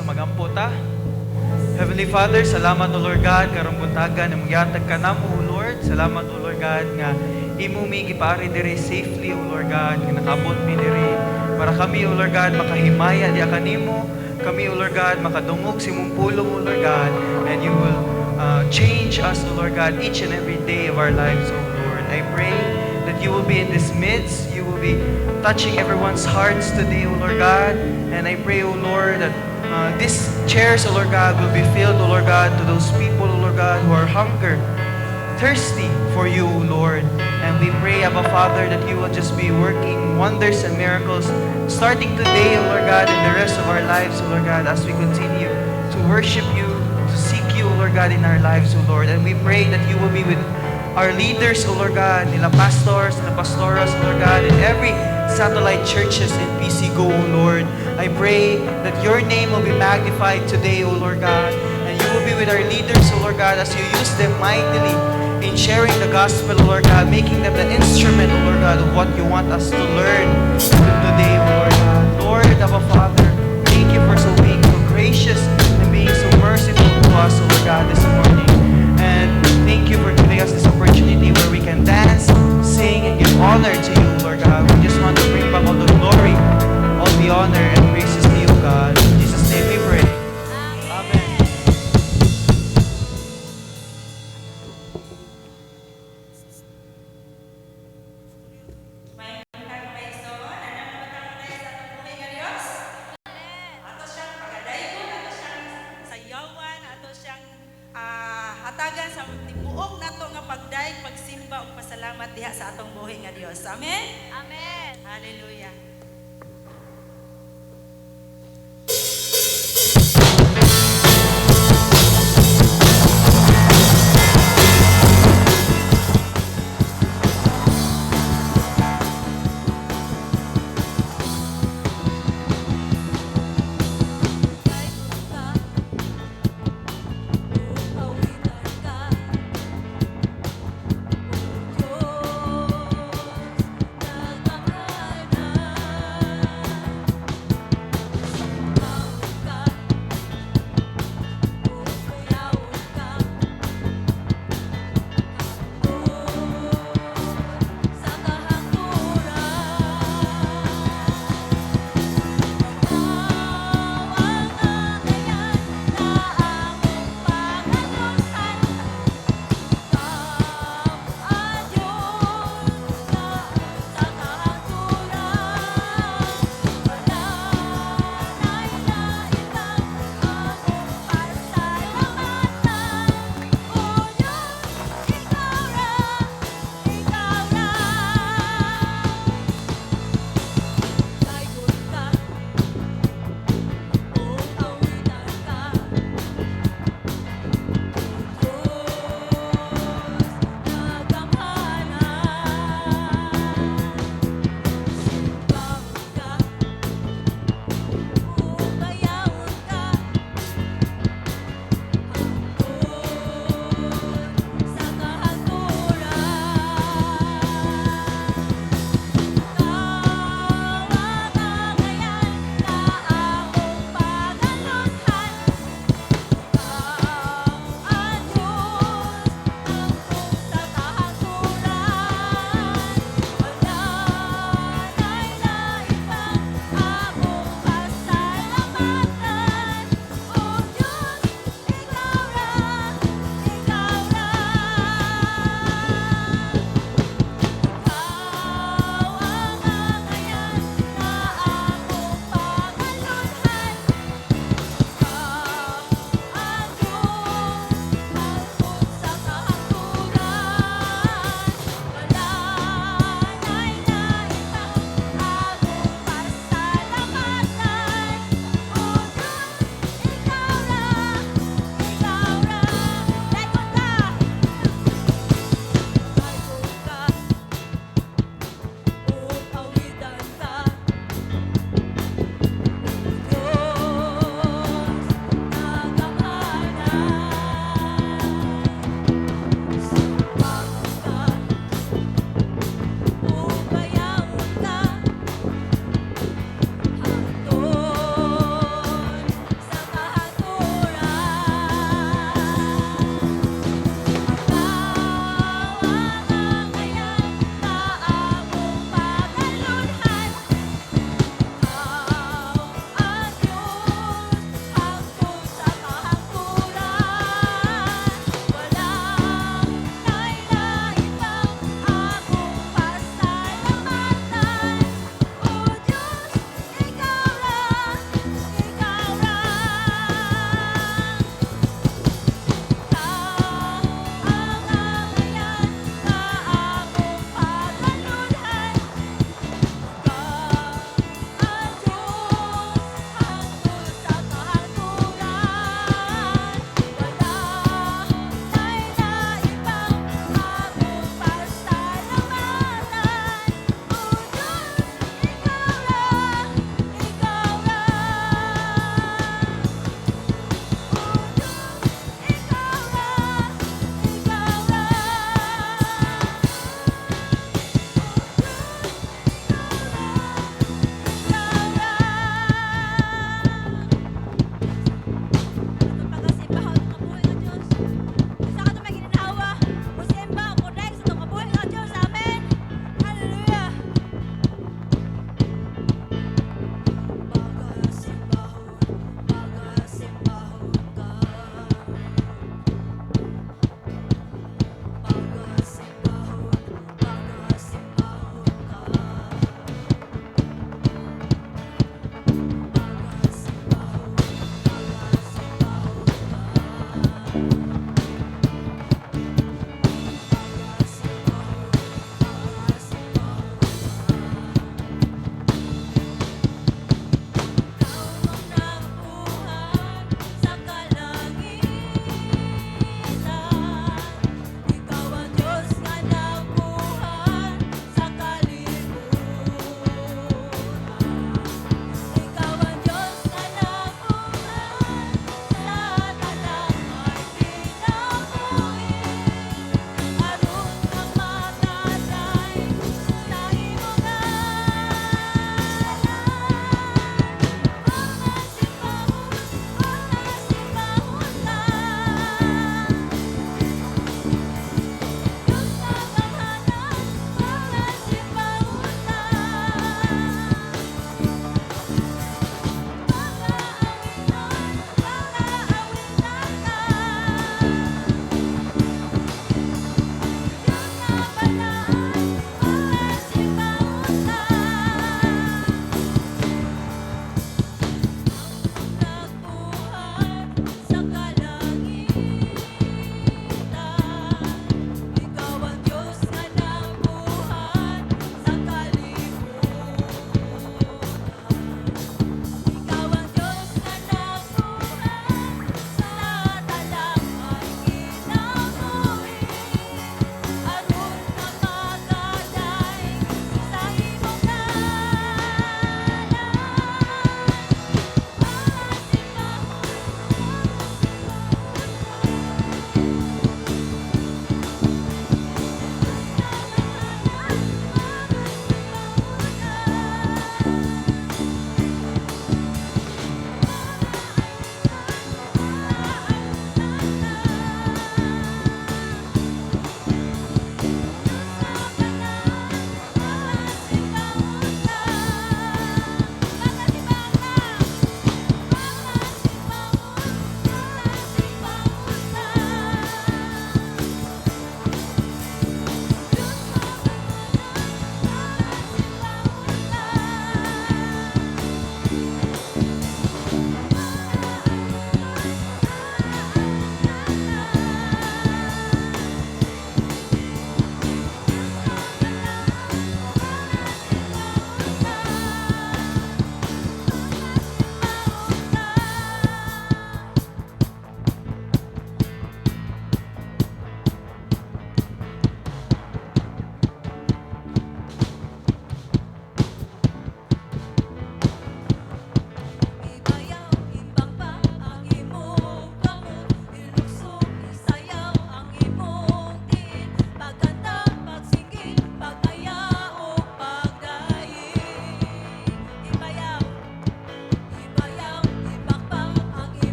So magampo ta. Heavenly Father, salamat, O Lord God, karong buntaga nga moyatag ka namo, O Lord. Salamat, O Lord God, nga imo mi gipaari diri safely, O Lord God, nga nakaabot mi diri para kami, O Lord God, makahimaya diha kanimo. Kami, O Lord God, makadungog sa imong pulong, O Lord God, and you will change us, O Lord God, each and every day of our lives, O Lord. I pray that you will be in this midst. You will be touching everyone's hearts today, O Lord God. And I pray, O Lord, that these chairs, O Lord God, will be filled, O Lord God, to those people, O Lord God, who are hunger, thirsty for you, O Lord. And we pray, Abba Father, that you will just be working wonders and miracles starting today, O Lord God, and the rest of our lives, O Lord God, as we continue to worship you, to seek you, O Lord God, in our lives, O Lord. And we pray that you will be with our leaders, O Lord God, nila pastors, nila pastoras, O Lord God, in every satellite churches in PC Go, O Lord. I pray that your name will be magnified today, O Lord God, and you will be with our leaders, O Lord God, as you use them mightily in sharing the gospel, O Lord God, making them the instrument, O Lord God, of what you want us to learn today, O Lord God. Lord, Abba Father, thank you for so being so gracious and being so merciful to us, O Lord God, this morning. And thank you for giving us this opportunity where we can dance, sing, and give honor to you, Lord God. We just want to bring back all the glory, all the honor, and praises to you, God. In Jesus' name we pray. Amen. May mga igsoon, anang namatang sa atong buhi nga Dios? Ato siyang pagadaygon, ato siyang sayawan, ato siyang hatagan sa tibuok nato nga pagdayeg, pagsimba ug pasalamat diha sa atong buhi nga Dios. Amen. Amen. Hallelujah. Diyos, nagmamahal na.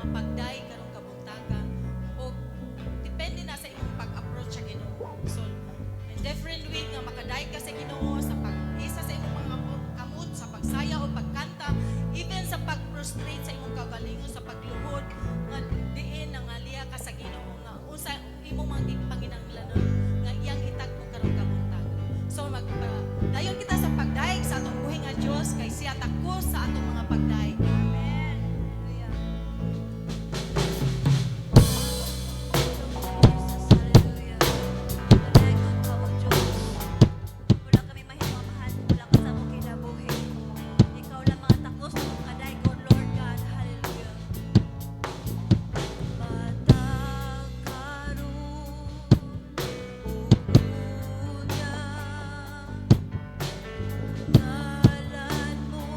Pagdayeg karong kabuntaga o depende na sa imong pag-approach sa Ginoo. So, in different way nga makadayeg ka sa Ginoo sa pag-isa sa imong mga kamot, sa pagsaya o pagkanta, even sa pag-prostrate sa imong kaugalingon, sa pagluhod nga diin nangaliya ka sa Ginoo nga unsa imong mga panginahanglanon nga iyang itagbo karong kabuntaga. So magpa dayon kita sa pagdayeg sa atong buhi nga Dios kay siya takos sa atong mga pagdayeg. Amen. Hallelujah. Jesus, hallelujah. Padayon ka o Diyos. Wala kami mahimamahan, wala ka sa among kinabuhi. Ikaw lang mga takos ng kadaygon, Lord God. Hallelujah. Matag karon ug unya, ngalan mo.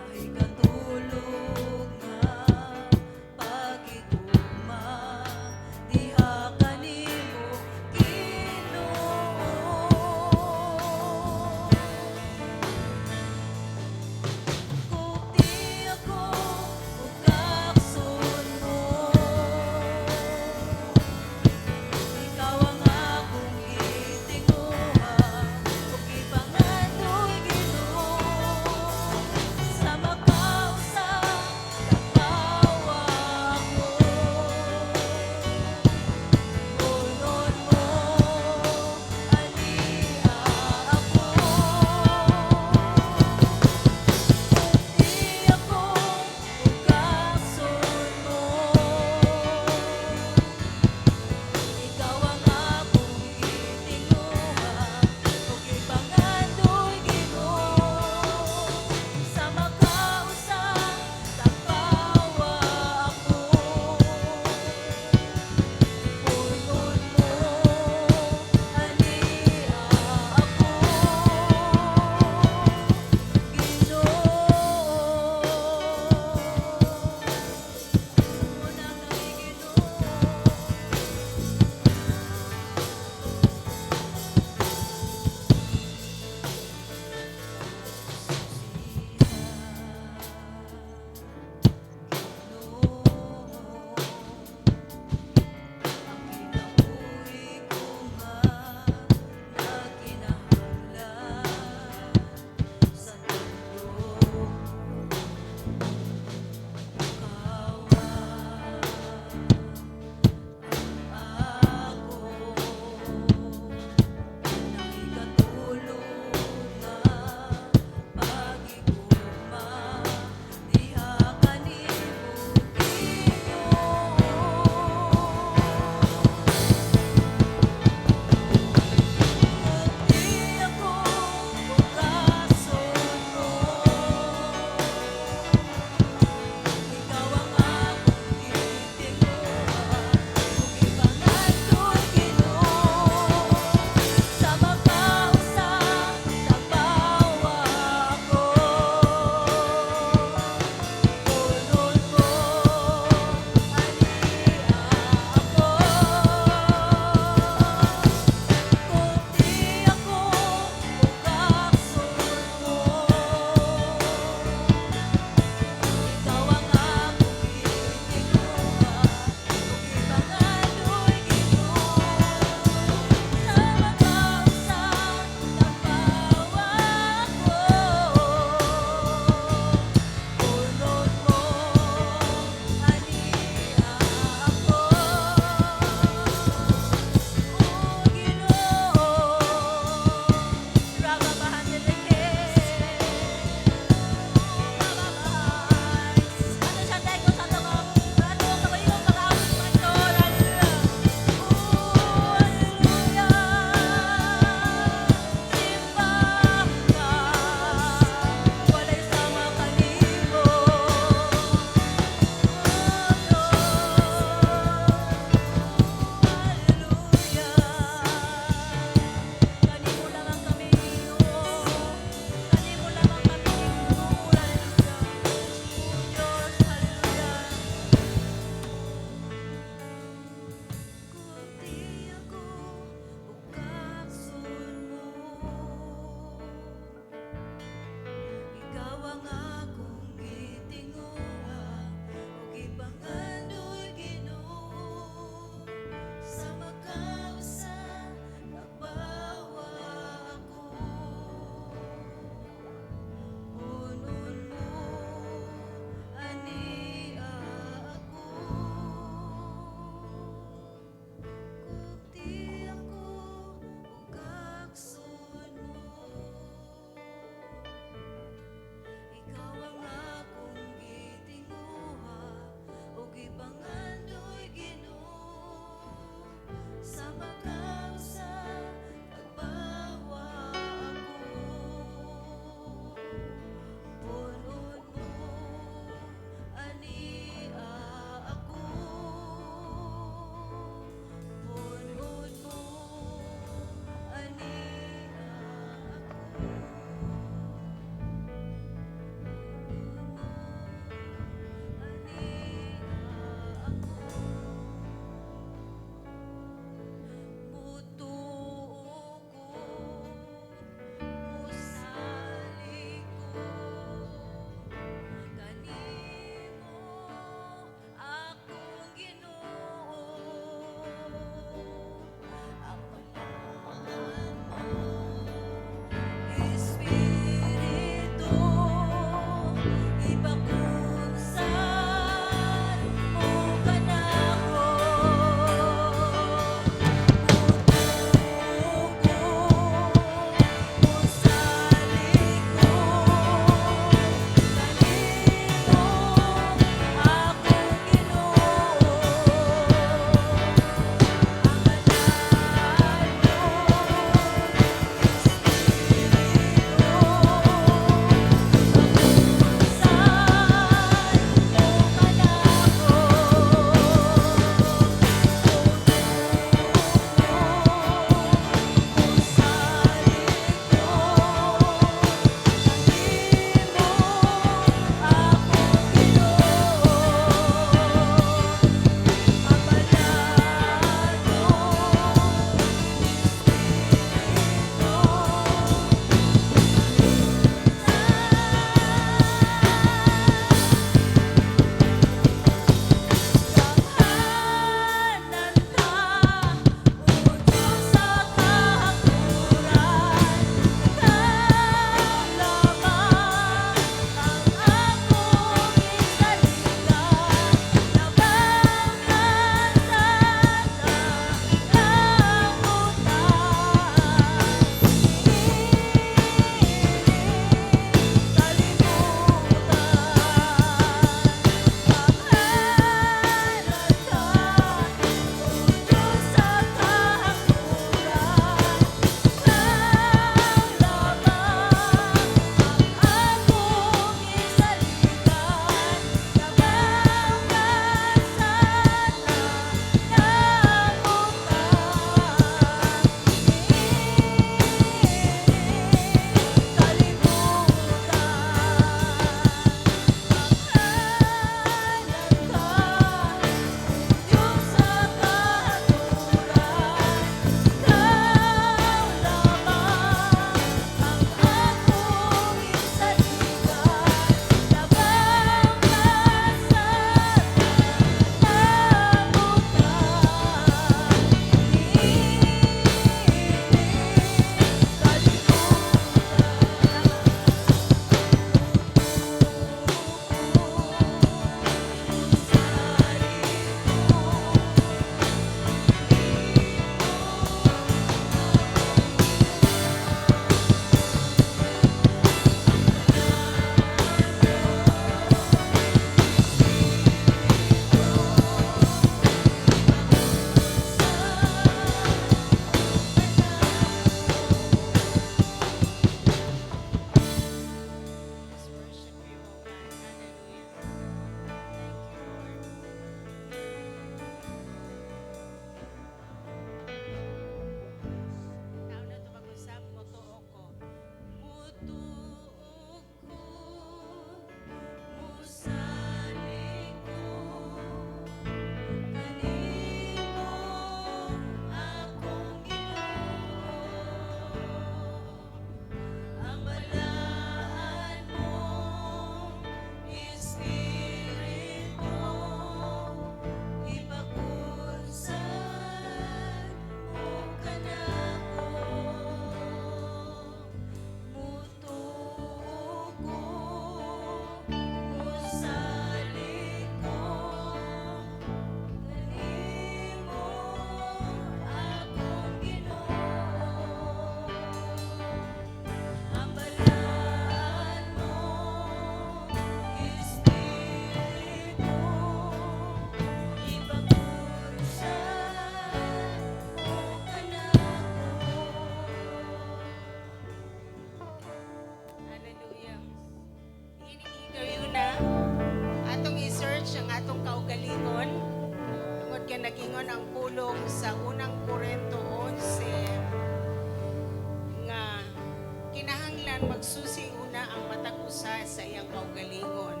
Kinahanglan magsusi una ang matag usa sa iyang kaugalingon.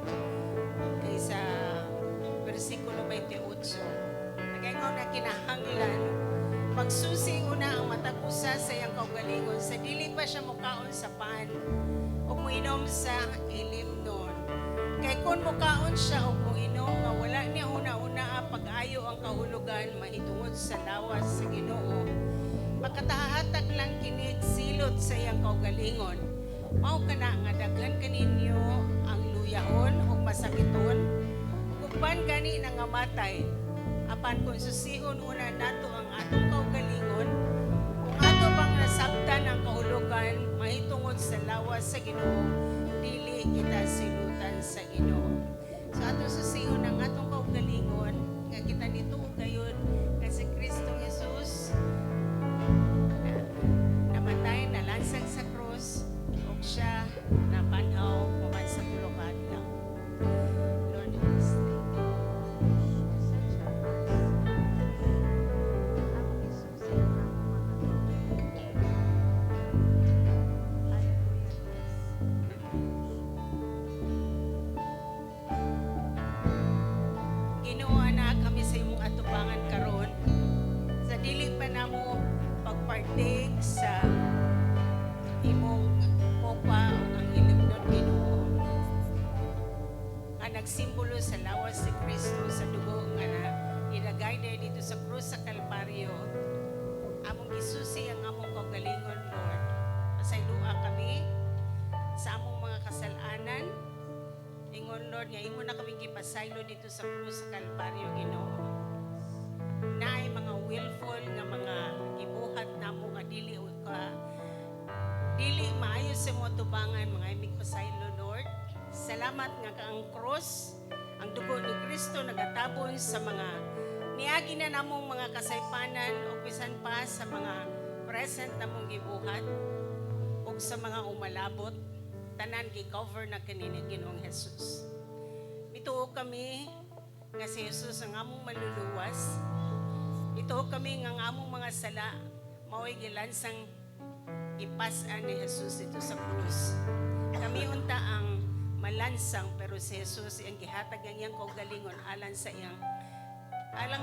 Kaysa versikulo 28. Nagaingon na kinahanglan magsusi una ang matag usa sa iyang kaugalingon sa dili pa siya mukaon sa pan o muinom sa ilimnon. Kay kung mukaon siya o muinom nga wala niya una-una pag-ayo ang kahulugan mahitungod sa lawas sa Ginoo, makatahatag lang kini silot sa iyang kaugalingon. Mao kana nga daghan kaninyo ang luyahon ug masakiton, ug uban gani nangamatay. Apan kung susihon una nato ang atong kaugalingon, kung ato bang nasabtan ang kahulugan mahitungod sa lawas sa Ginoo, dili kita silutan sa Ginoo. So atong susihon ang atong kaugalingon nga kita nituo gayud nga si Kristo Jesus na namatay, nalansang sa krus, ug siya nabanhaw human sa tulo ka adlaw. Lord, yes, thank you. Search our hearts. Among isusi ang among mga kaugalingon. Hallelujah, yes. Ginoo, naa kami sa imong atubangan karon. Sa dili pa namo pagpartake sa imong kopa o ang ilimnon, Ginoo, nga nagsimbolo sa lawas ni Kristo, sa dugo nga na ilagay na dito sa krus sa Kalbaryo. Among gisusi ang among kaugalingon, Lord. Pasayloa kami sa among mga kasalanan. Ingon, Lord, nga imo na kaming gipasaylo dito sa krus sa Kalbaryo, Ginoo. Naay mga willful nga mga gibuhat namo nga dili o ka dili maayo sa imong atubangan, mga imig pasaylo, Lord. Salamat nga ka ang cross, ang dugo ni Kristo nagatabon sa mga niagi na namong mga kasaypanan o bisan pa sa mga present namong gibuhat ug sa mga umalabot, tanan gi-cover na kini ni Ginoong Jesus. Mituo kami nga si Jesus ang among maluluwas. Mituo kami nga ang among mga sala mao'y gilansang ipas-an ni Jesus dito sa krus. Kami unta ang malansang, pero si Jesus iyang gihatag ang iyang kaugalingon alang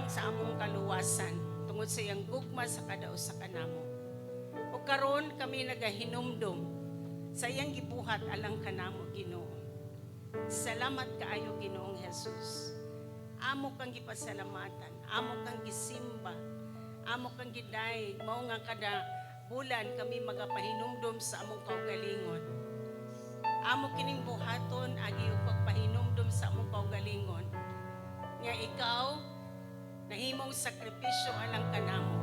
sa among kaluwasan tungod sa iyang gugma sa kada usa kanamo. Ug karon kami nagahinumdum sa iyang gibuhat alang kanamo, Ginoo. Salamat kaayo, Ginoong Jesus. Amo kang gipasalamatan, amo kang gisimba, amo kang gidayeg, mao nga kada bulan kami magapahinumdum sa among kaugalingon. Amo kining buhaton agi og pagpahinumdum sa among kaugalingon nga ikaw nahimong sakripisyo alang kanamo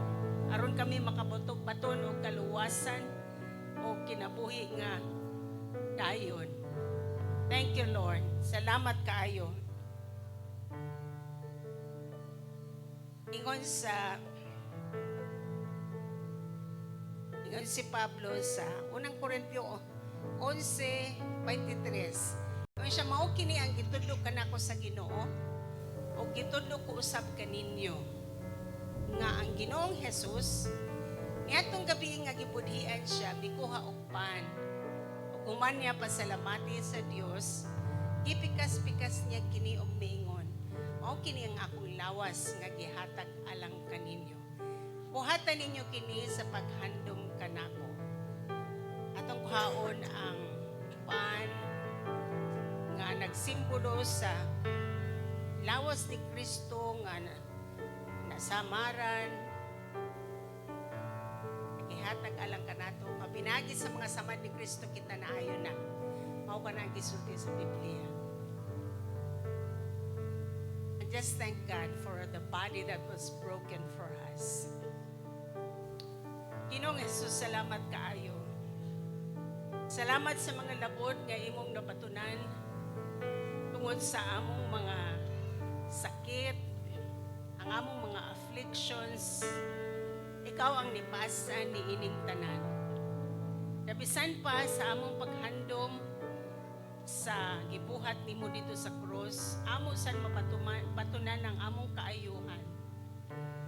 aron kami makabutok baton og kaluwasan o kinabuhi nga dayon. Thank you, Lord. Salamat kaayo. Ingon si Pablo sa unang Korintio 11:23. Ingon siya, "Mao kini ang gitudlo kanako sa Ginoo o gitudlo ko usab kaninyo nga ang Ginoong Jesus niadtong gabi nga gibudhian siya, mikuha og pan ug human niya pasalamati sa Dios, gipikas-pikas niya kini og miingon, 'Mao kini ang akong lawas nga gihatag alang kaninyo. Buhatan ninyo kini sa paghandom kanako.'" Atong kuhaon ang pan nga nagsimbolo sa lawas ni Kristo nga nasamaran, gihatag alang kanato nga pinagi sa mga samad ni Kristo kita naayo na. Mao ka na ang gisulti sa Biblia. And just thank God for the body that was broken for us. Ginoong Jesus, salamat kaayo. Salamat sa mga labod nga imong napatunan tungod sa among mga sakit, ang among mga afflictions. Ikaw ang nipasan ni ining tanan. Nabisan pa sa among paghandom sa gibuhat nimo dito sa krus, amo san mapatunan ang among kaayuhan.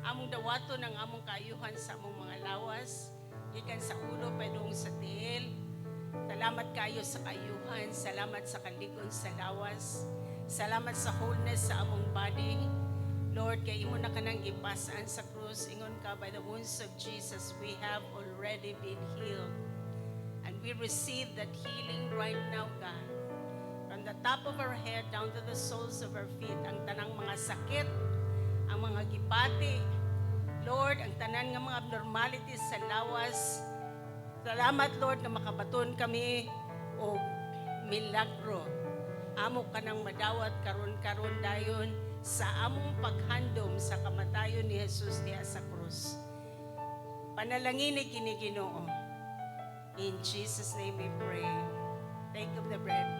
Among dawaton ang among kaayuhan sa among mga lawas, gikan sa ulo padung sa tiil. Salamat kayo sa kaayuhan, salamat sa kaligon sa lawas, salamat sa wholeness sa among body. Lord, kay imo na kanang gipas-an sa krus, ingon ka, by the wounds of Jesus, we have already been healed. And we receive that healing right now, God. From the top of our head down to the soles of our feet, ang tanang mga sakit, ang mga gipati, Lord, ang tanan nga mga abnormalities sa lawas. Salamat, Lord, nga makabaton kami og milagro. Amo kanang madawat karon-karon dayon sa among paghandom sa kamatayon ni Jesus diha sa krus. Panalangini kini, Ginoo. In Jesus' name we pray. Take of the bread.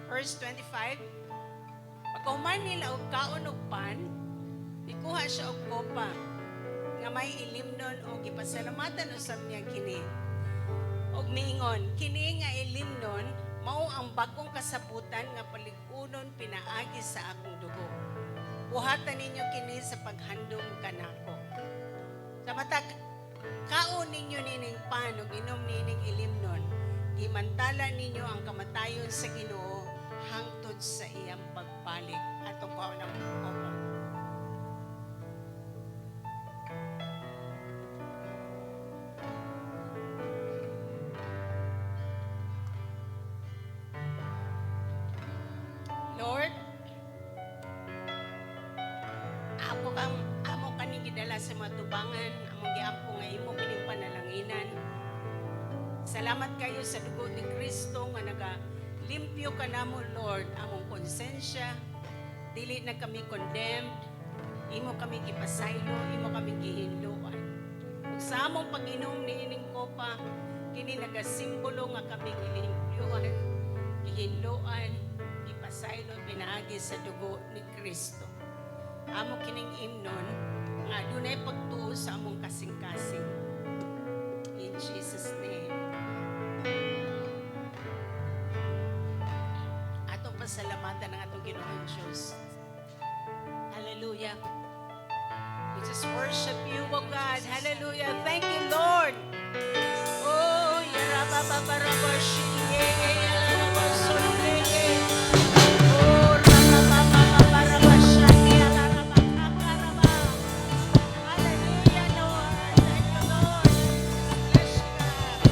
Verse 25. Pagkahuman nila og kaon og pan, ikuha siya og kopa nga may ilimnon og gipasalamatan usab niya kini. Og miingon, "Kini nga ilimnon mao ang bag-ong kasabutan nga palig-unon pinaagi sa akong dugo. Buhatan ninyo kini sa paghandom kanako." Sa matag kaon ninyo nining pan ug inom nining ilimnon, gimantala ninyo ang kamatayon sa Ginoo hangtod sa iyang pagbalik. Atong kuhaon ang kopa. Lord, ako kang amo kaning gidala sa mga tubangan, among giampo nga imo kining panalanginan. Salamat kayo sa dugo ni Kristo nga nagalimpyo kanamo, Lord, among konsensya. Dili na kami condemned. Imo kami gipasaylo, imo kami gihinloan. Ug sa among pag-inom niining kopa, kini nagasimbolo nga kami gilimpyuhan, gihinloan, gipasaylo pinaagi sa dugo ni Kristo. Amo kining imnon nga adunay pagtuo sa among kasing-kasing. In Jesus' name. Atong pasalamatan ang atong Ginoong Diyos. Hallelujah. We just worship you, O God. Hallelujah. Thank you, Lord. Oh, yarabababarabashi, Oh, rababababarabashaki, alarabakakaraba. Hallelujah, Lord. Thank you, Lord. Bless you, God.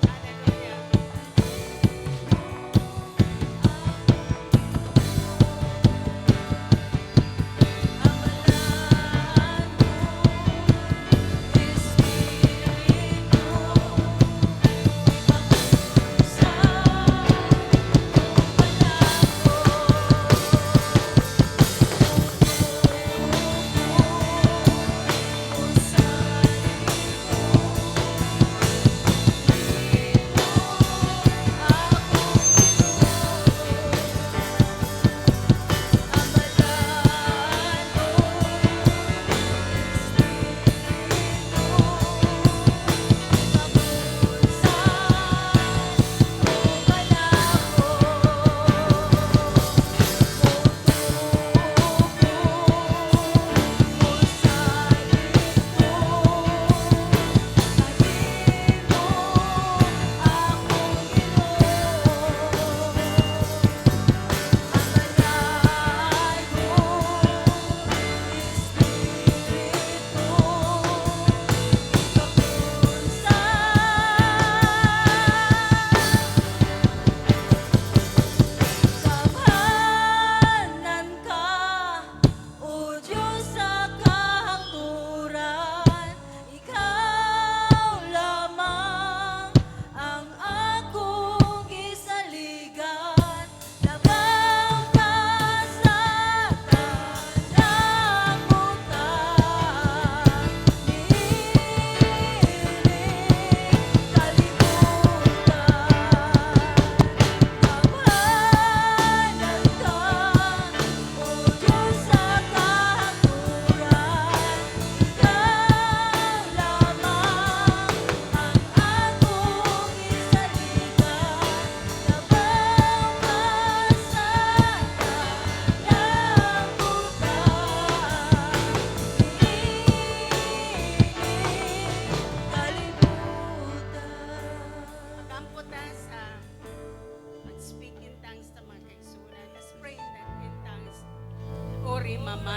Hallelujah.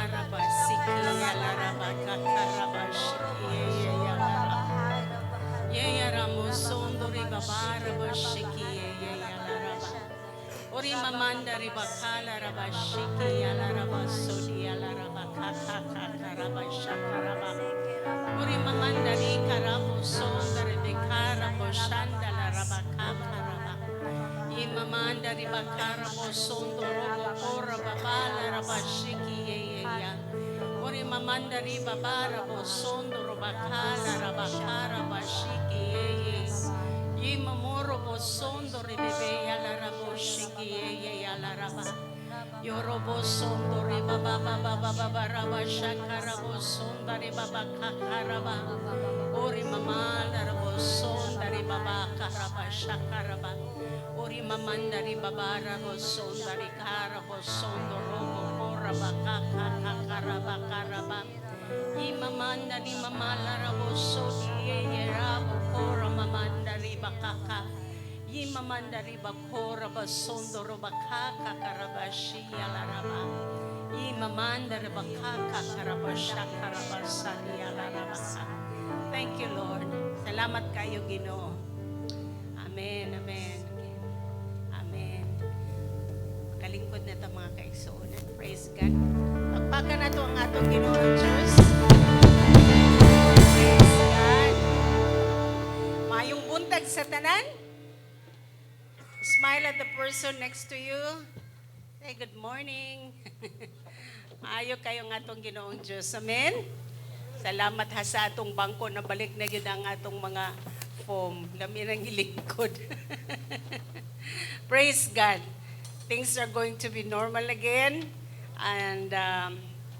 raba siki ya la raba kakaraba shiki ye ya la raba. Ye ya ramo sondo riba baraba shiki ye ye ya la raba. Ori mamanda riba kala raba shiki ya la raba sodi ya la raba kaka kakaraba shakaraba. Ori mamanda ri karabo sonda ribe karabo shanda la raba kakaraba. Imamanda riba karabo sondo robo kora babala raba shiki ye ye ya. Ori mamanda riba barabo sondo roba kala raba karaba shiki ye ye. Imamoro bo sondo ribebe ya la rabo shiki ye ye ya la raba. Yorobo sondo riba baba baba baba raba shakarabo sonda riba bakakaraba. Ori mamanda rabo sonda riba bakaraba shakaraba. Ori mamanda riba barabo sonda rikarabo sondo robo koraba kakakakaraba karaba. Imamanda ni mamala rabo sodi ye ye rabo kora mamanda riba kaka. Imamanda riba kora basondo roba kaka karaba shiya la raba. Imamanda riba kaka karaba shakaraba saliya la raba. Thank you, Lord. Salamat kayo, Ginoo. Amen, amen. Amen. Kalingkod na ito, mga kaigsuonan. Praise God. Pagpaka na to ang atong Ginoo Diyos. Praise God. Maayong buntag sa tanan. Smile at the person next to you. Say good morning. Maayo kayo ng atong Ginoong Diyos. Amen. Salamat ha sa atong bangko na balik na gyud ang atong mga form. Lami nang ilingkod. Praise God. Things are going to be normal again. And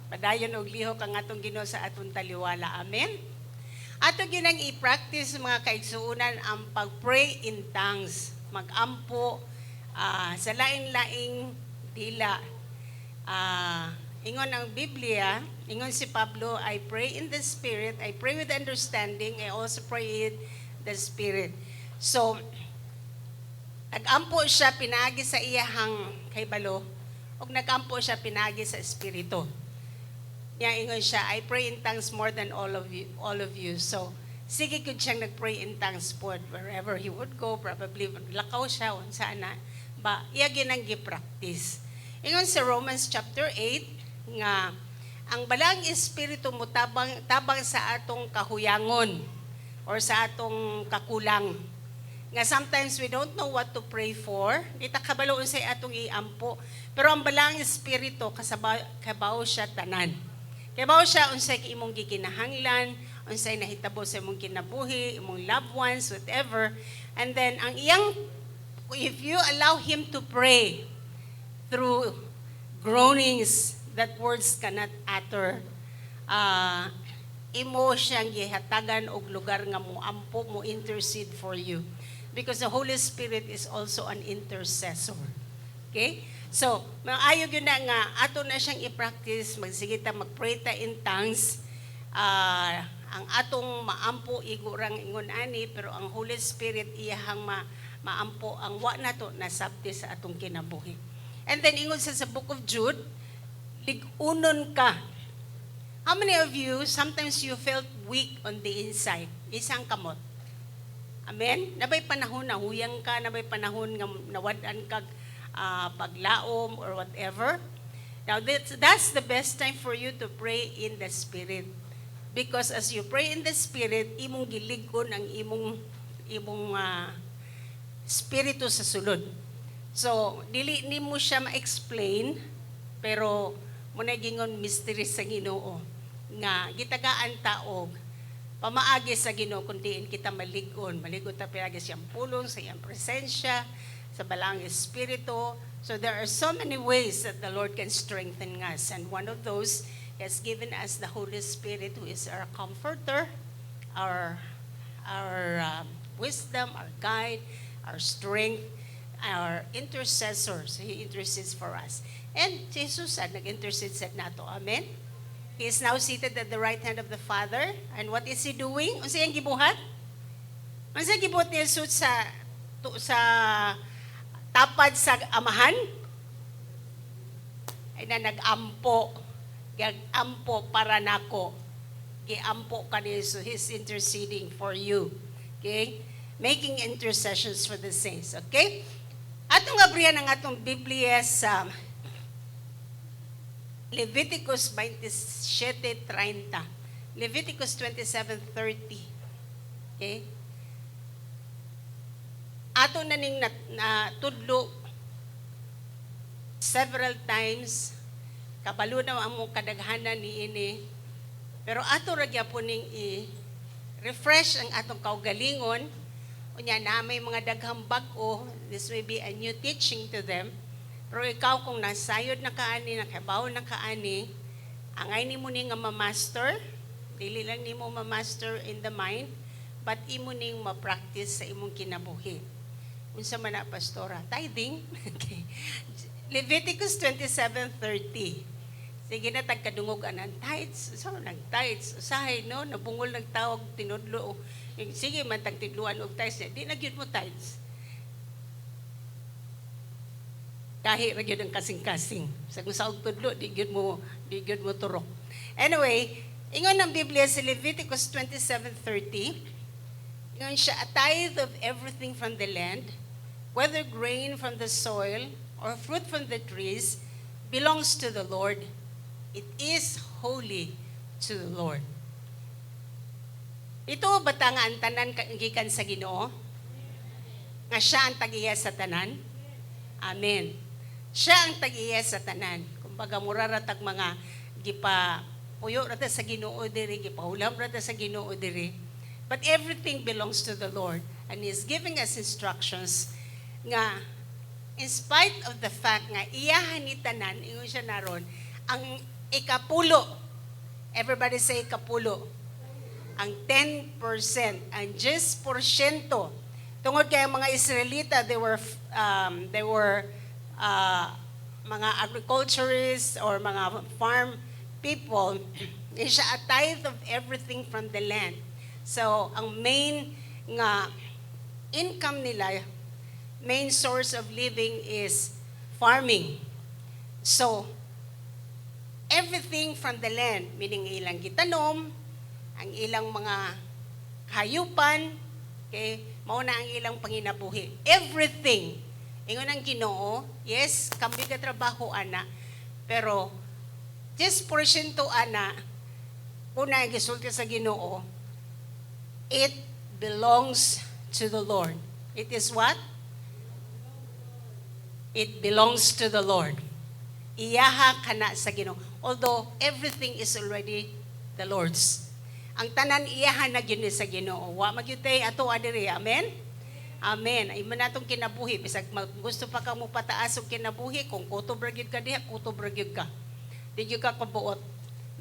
padayon og lihok ang atong Ginoo sa atong taliwala. Amen. Ato ginang i-practice, mga kaigsuonan, ang pag-pray in tongues. Magampo sa lain-laing dila. Ingon ang Biblia, ingon si Pablo, "I pray in the Spirit, I pray with understanding, I also pray in the Spirit." So, nagampo siya pinaagi sa iyahang kaybalo, ug nagampo siya pinaagi sa Espiritu. Nya ingon siya, "I pray in tongues more than all of you, all of you." So, sige gud siyang nag-pray in tongues pod wherever he would go, probably lakaw siya unsa na ba iya ginang gi-practice. Ingon sa Romans chapter 8 nga ang Balaang Espiritu mo tabang tabang sa atong kahuyangon or sa atong kakulang. Nga sometimes we don't know what to pray for. Di ta kabalo unsay atong iampo. Pero ang Balaang Espiritu kasaba kabaw siya tanan. Kabaw siya unsay imong gikinahanglan, unsay nahitabo sa imong kinabuhi, imong loved ones, whatever. And then ang iyang, if you allow him to pray through groanings that words cannot utter, imo siyang gihatagan og lugar nga mo ampo, mo intercede for you. Because the Holy Spirit is also an intercessor. Okay? So, maayo gyud na nga ato na siyang i-practice, magsige ta mag-pray ta in tongues. Ang atong maampo igo rang ingon ani, pero ang Holy Spirit iyahang maampo ang wa nato nasabti sa atong kinabuhi. And then ingon sa Book of Jude, lig-unon ka. How many of you, sometimes you felt weak on the inside? Isang kamot. Amen? Nabay panahon na huyang ka, nabay panahon nga nawad-an kag paglaom or whatever. Now, that's the best time for you to pray in the Spirit. Because as you pray in the Spirit, imong gilig-on ang imong spirito sa sulod. So, dili nimo siya ma-explain, pero mao na gingon mystery sa Ginoo nga gitagaan ta og pamaagi sa Ginoo kung diin kita malig-on. Malig-on ta pinaagi sa iyang pulong, sa iyang presensya, sa Balaang Espiritu. So there are so many ways that the Lord can strengthen us. And one of those, He has given us the Holy Spirit, who is our comforter, our wisdom, our guide, our strength, our intercessor. So He intercedes for us. And Jesus sad nag-intercede sad nato. Amen? He is now seated at the right hand of the Father. And what is He doing? Unsa iyang gibuhat? Unsa gibuhat ni Jesus sa tapad sa Amahan? Ay na nag-ampo. Giampo para nako. Giampo ka ni Jesus. He's interceding for you. Okay? Making intercessions for the saints. Okay? Atong abrihan ang atong Biblia sa Leviticus 27:30. Leviticus 27:30. Okay? Ato na ning na tudlo several times, kabalo na among kadaghanan ni ini, pero ato ra gyapon ning i refresh ang atong kaugalingon. Unya na may mga daghang bag-o, this may be a new teaching to them, pero ikaw kung nasayod na kaani, nakabaw na kaani, angay nimo ni nga ma-master. Dili lang nimo ma-master in the mind, but imo ning ma-practice sa imong kinabuhi. Unsa man na, Pastora? Tithing. Okay. Leviticus 27:30. Sige na tagkadungog anan tithes, so nag tithes usahay, no, nabungol nagtawag tinudlo. Sige man tagtidluan og tithes, di na gyud mo tithes. Kahi ra gyud ang kasing-kasing. Sa kung sa og tudlo, di gyud mo turok. Anyway, ingon ang Biblia sa Leviticus 27:30, ingon siya, "A tithe of everything from the land, whether grain from the soil or fruit from the trees, belongs to the Lord. It is holy to the Lord." Ito ba ta nga ang tanan gikan sa Ginoo? Nga siya ang tag-iya sa tanan? Amen. Siya ang tag-iya sa tanan. Kumbaga mura ra tag mga gipa puyo ra ta sa Ginoo diri, gipahulam ra ta sa Ginoo diri. But everything belongs to the Lord, and He is giving us instructions nga in spite of the fact nga iyahan ni tanan, ingon siya naron, ang ikapulo. Everybody say ikapulo. Ang 10%, ang 10%. Tungod kay ang mga Israelita, they were mga agriculturists or mga farm people. Is siya a tithe of everything from the land. So, ang main nga income nila, main source of living is farming. So, everything from the land, meaning ilang gitanom, ang ilang mga hayupan, okay, mao na ang ilang panginabuhi. Everything. Ingon ang Ginoo, yes, kami ka trabaho ana, pero 10% ana, una ang gisulti sa Ginoo, it belongs to the Lord. It is what? It belongs to the Lord. Iyaha kana sa Ginoo. Although everything is already the Lord's. Ang tanan iyaha na gyud ni sa Ginoo. Wa magyud tay ato diri. Amen. Amen. Ay man natong kinabuhi, bisag gusto pa ka mo pataas og kinabuhi, kung kutob ra gyud ka diha, kutob ra gyud ka. Di gyud ka kabuot.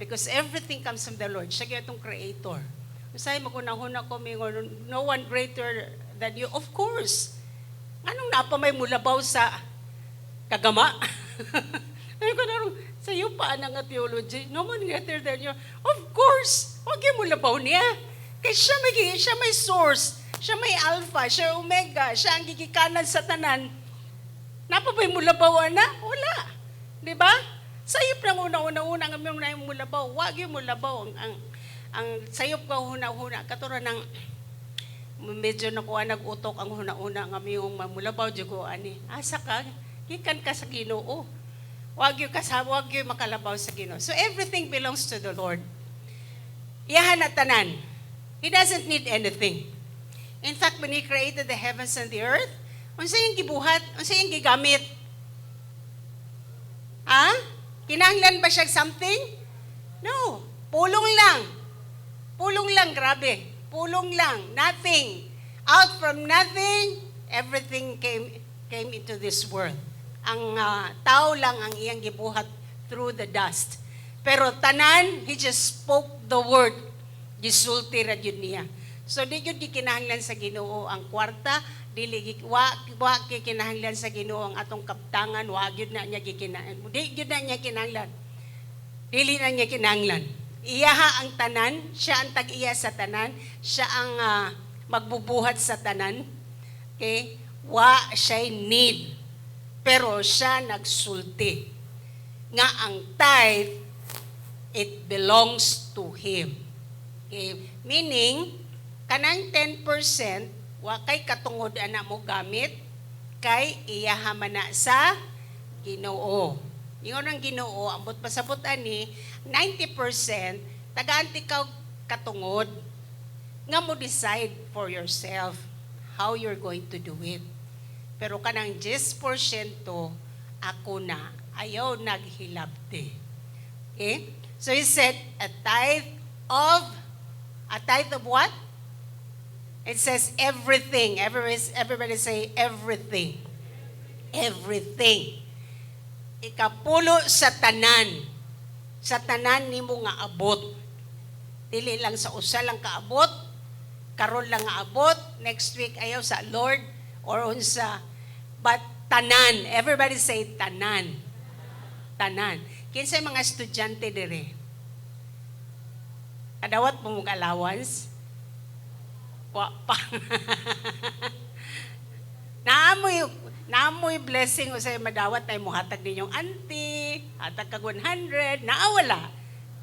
Because everything comes from the Lord. Siya gyud atong creator. Usahay magunahon ako mingon, "No one greater than you." Of course. Anong napa may mulabaw sa kagama? Ay ko narong sa iyo pa ang nga theology. "No one greater than you." Of course. Wag yung mulabaw niya. Kay siya may source. Siya may alpha, siya omega, siya ang gigikanan sa tanan. Napa ba'y mulabaw na? Wala. Di ba? Sayop lang una-una-una ang aming na mulabaw. Wag yung mulabaw. Ang sayop ka huna-huna. Katura ng medyo nakuha nag-utok ang huna-huna ng aming mamulabaw di ko ani. Asa ka? Gikan ka sa Ginoo. Wag yung kasama, wag yung makalabaw sa Ginoo. So everything belongs to the Lord. Iyahan na tanan. He doesn't need anything. In fact, when He created the heavens and the earth, unsa yung gibuhat? Unsa yung gigamit? Ha? Kinahanglan ba siya something? No. Pulong lang. Pulong lang, grabe. Pulong lang. Nothing. Out from nothing, everything came into this world. Ang tao lang ang iyang gibuhat through the dust. Pero tanan, He just spoke the word. Gisulti ra gyud niya. So di gyud gikinahanglan sa Ginoo ang kwarta, dili wa kinahanglan sa Ginoo ang atong kaptangan, wa gyud na niya gikinahanglan. Di gyud na niya kinahanglan. Dili na niya kinahanglan. Iyaha ang tanan, siya ang tag-iya sa tanan, siya ang magbubuhat sa tanan. Okay? Wa siya'y need. Pero siya nagsulti nga ang tithe It belongs to Him. Okay? Meaning, kanang 10%, wa kay katungod ana mo gamit, kay iyaha man na sa Ginoo. Ingon ang Ginoo, ambot pasabot ani, 90% tagaan ikaw katungod nga mo decide for yourself how you're going to do it. Pero kanang 10% ako na, ayaw naghilabti. Okay? So he said, a tithe of what? It says everything. Everybody say everything. Everything. Ikapulo sa tanan. Sa tanan nimo nga abot. Dili lang sa usa lang kaabot, karon lang nga abot, next week ayaw sa Lord or unsa. But tanan. Everybody say tanan. Tanan. Kinsay mga estudyante dire? Kadawat mo mong allowance? Wa pa. Naamoy blessing usay madawat ay muhatag ninyong auntie, hatag kag 100, naa wala?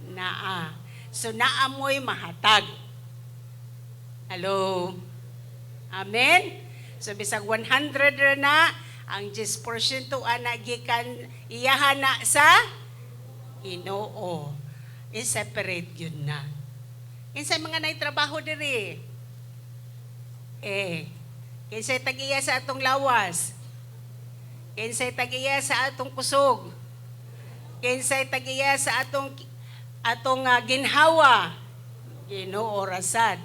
Naa. So naamoy mahatag. Hello? Amen? So bisag 100 ra na, ang 10% ana gikan iyaha na sa Ginoo. I-separate yun na. Kinsay mga nay trabaho diri? Eh, kinsay tag-iya sa atong lawas? Kinsay tag-iya sa atong kusog? Kinsay tag-iya sa atong ginhawa? Ginoo rasad.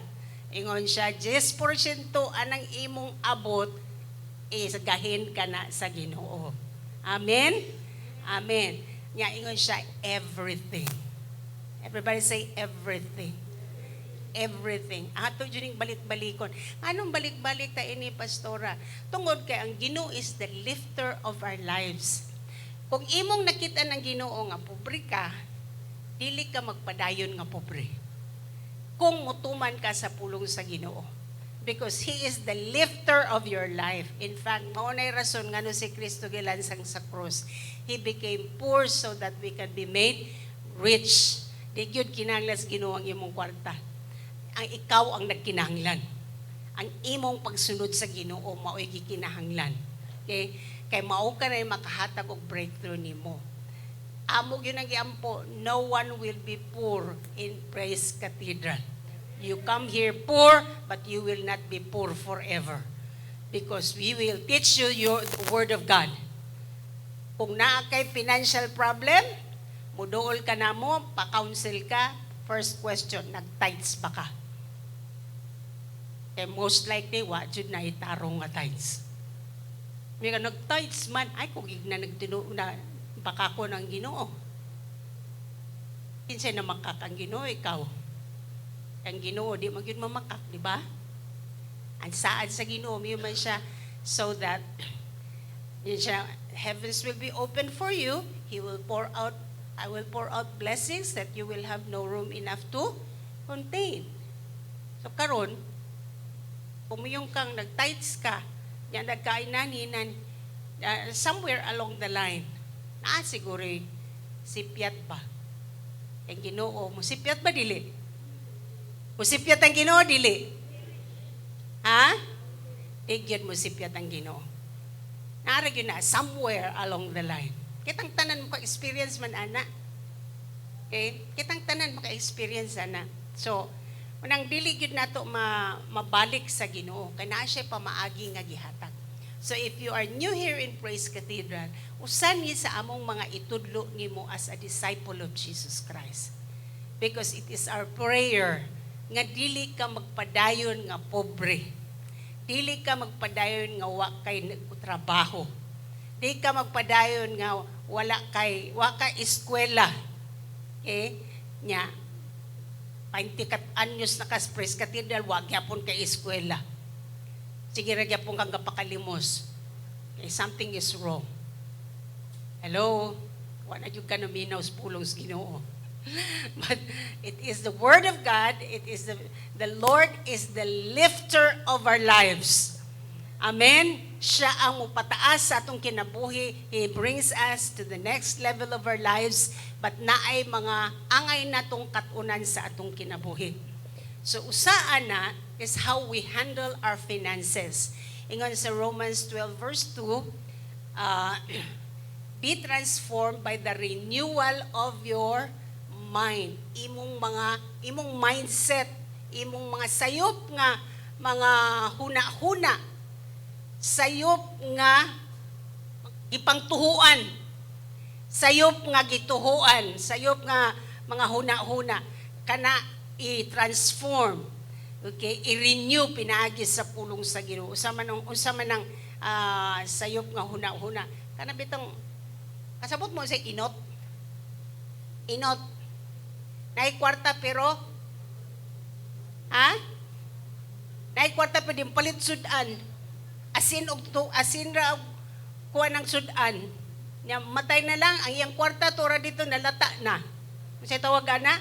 Ingon siya, 10% anang imong abot, isagahin ka na sa Ginoo. Amen? Amen. Nya ingon siya, everything. Everybody say everything. Everything. Ato jud ning balik-balikon. Anong balik-balik ta ini, Pastora? Tungod kay ang Ginoo is the lifter of our lives. Kung imong nakita ng Ginoo nga pobre ka, dili ka magpadayon nga pobre. Kung mutuman ka sa pulong sa Ginoo. Because He is the lifter of your life. In fact, mao nay rason ngano si Kristo gilansang sa cross. He became poor so that we can be made rich. Di gyud kinahanglan sa Ginoo ang imong kwarta. Ang ikaw ang nagkinahanglan. Ang imong pagsunod sa Ginoo mao'y gikinahanglan. Okay? Kay mao ka na makahatag og breakthrough nimo. Amo gyud ang giampo, no one will be poor in Praise Cathedral. You come here poor, but you will not be poor forever. Because we will teach you the Word of God. Kung naa kay financial problem, muduol ka na mo, pa-counsel ka, first question, nag-tithes ba ka? Kay most likely, wa jud na itarong nga tithes. May ka nag-tithes man, ay kung igna nagtinu na baka ko ng Ginoo. Kinsay na makak ang Ginoo, ikaw. Ang Ginoo di man gyud mamakak, di ba? Ang saad sa Ginoo, man siya so that yun siya, heavens will be open for you. He will pour out, I will pour out blessings that you will have no room enough to contain. So karon, kung yung kang nag-tithes ka, yan nagkainaninan, somewhere along the line, naa siguro sipyat ba? Ang Ginoo, mo sipyat ba dili? Mo sipyat ang Ginoo dili? Ha? Di gyud mo sipyat ang Ginoo. Naa gyud na somewhere along the line. Kitang tanan mo ka-experience man ana. Okay? Kitang tanan maka-experience ana. So, unang dili gyud nato mabalik sa Ginoo kay naa siya pamaagi nga gihatag. So if you are new here in Praise Cathedral, usa ni sa among mga itudlo nimo as a disciple of Jesus Christ. Because it is our prayer nga dili ka magpadayon nga pobre. Dili ka magpadayon nga wa kay trabaho. Di ka magpadayon nga wala kay wa ka eskwela. Okay? Nya 20 anyos na ka sa Praise Cathedral, wa gyapon kay eskwela. Sige ra gyapon kang gapakalimos. Okay, something is wrong. Hello? Wa na jud ka naminaw sa pulong sa Ginoo. But it is the word of God. It is the Lord is the lifter of our lives. Amen? Siya ang mupataas sa atong kinabuhi. He brings us to the next level of our lives, but naay mga angay natong katunan sa atong kinabuhi. So usa ana is how we handle our finances. Ingon sa Romans 12 verse 2, "Be transformed by the renewal of your mind." Imong mga imong mindset, imong mga sayop nga mga huna-huna, sayop nga gipangtuhuan, sayop nga gituhuan, sayop nga mga huna-huna kana i-transform. Okay, i-renew pinaagi sa pulong sa Ginoo. Unsa man ang sayop nga huna-huna? Kana bitong kasabot mo sa inot. Inot. Naay kwarta pero, ha? Naay kwarta pero di palit sudan. Asin og to, asin ra og kuha ng sudan. Nya matay na lang ang iyang kwarta tura dito, nalata na. Unsay tawag ana?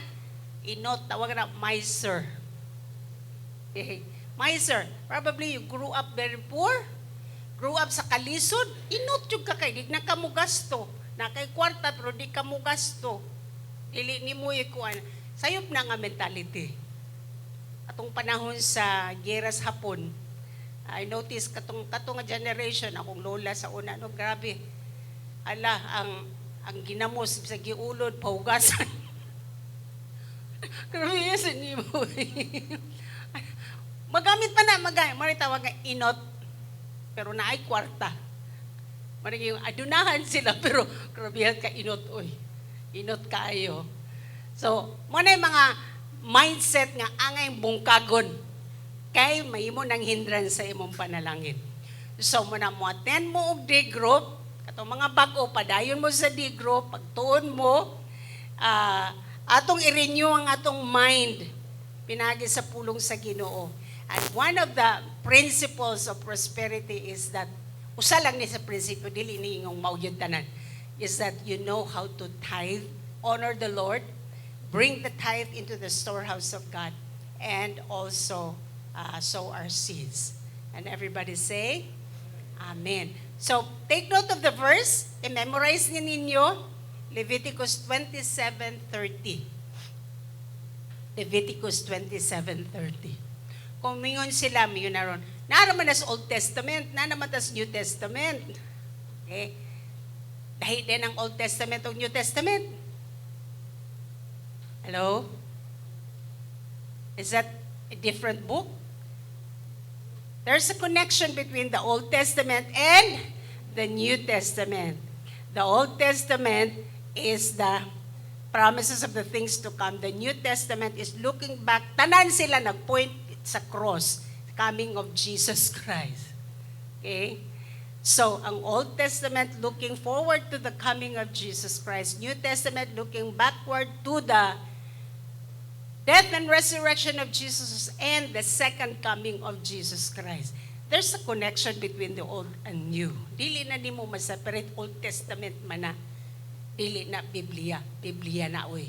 Inot, tawag na miser. Okay. Miser. Probably you grew up very poor, grew up sa kalisod, inot jud ka kay di na ka mo gasto. Na kay kwarta pero di ka mo gasto. Dili nimo ikuan. Sayop na nga mentality. Atong panahon sa giyera sa Hapon, I notice katong nga generation, akong lola sa una, no, grabe. Ala, ang ginamos sa giulod, pahugasan. Grabe yan sa nimo. Magamit pa na, magamit. Mari tawag nga inot, pero naay kwarta. Mari yung adunahan sila, pero grabe ka inot, oy. Inot kaayo. So, mo na yung mga mindset nga angay bungkagon kay mahimo ng hindrance sa imong panalangin. So, mo na mo attend mo og D group, katong mga bag-o, padayon mo sa D group, pagtuon mo, atong i-renew ang atong mind pinagi sa pulong sa Ginoo. And one of the principles of prosperity is that, usa lang ni sa prinsipyo, dili ni ingong mao gyud tanan, is that you know how to tithe, honor the Lord, bring the tithe into the storehouse of God, and also sow our seeds. And everybody say, "Amen." So, take note of the verse, i-memorize ni ninyo, Leviticus 27:30. Leviticus 27:30. Kung mingon sila, mingon na ron, naa naman sa Old Testament, naa naman tas New Testament. Okay? Dahil din ang Old Testament o New Testament. Hello? Is that a different book? There's a connection between the Old Testament and the New Testament. The Old Testament is the promises of the things to come. The New Testament is looking back. Tanan sila nag-point sa cross, coming of Jesus Christ. Okay? So, ang Old Testament looking forward to the coming of Jesus Christ. New Testament looking backward to the death and resurrection of Jesus and the second coming of Jesus Christ. There's a connection between the old and new. Dili na nimo ma-separate, Old Testament man na. Dili na Biblia. Biblia na, oy.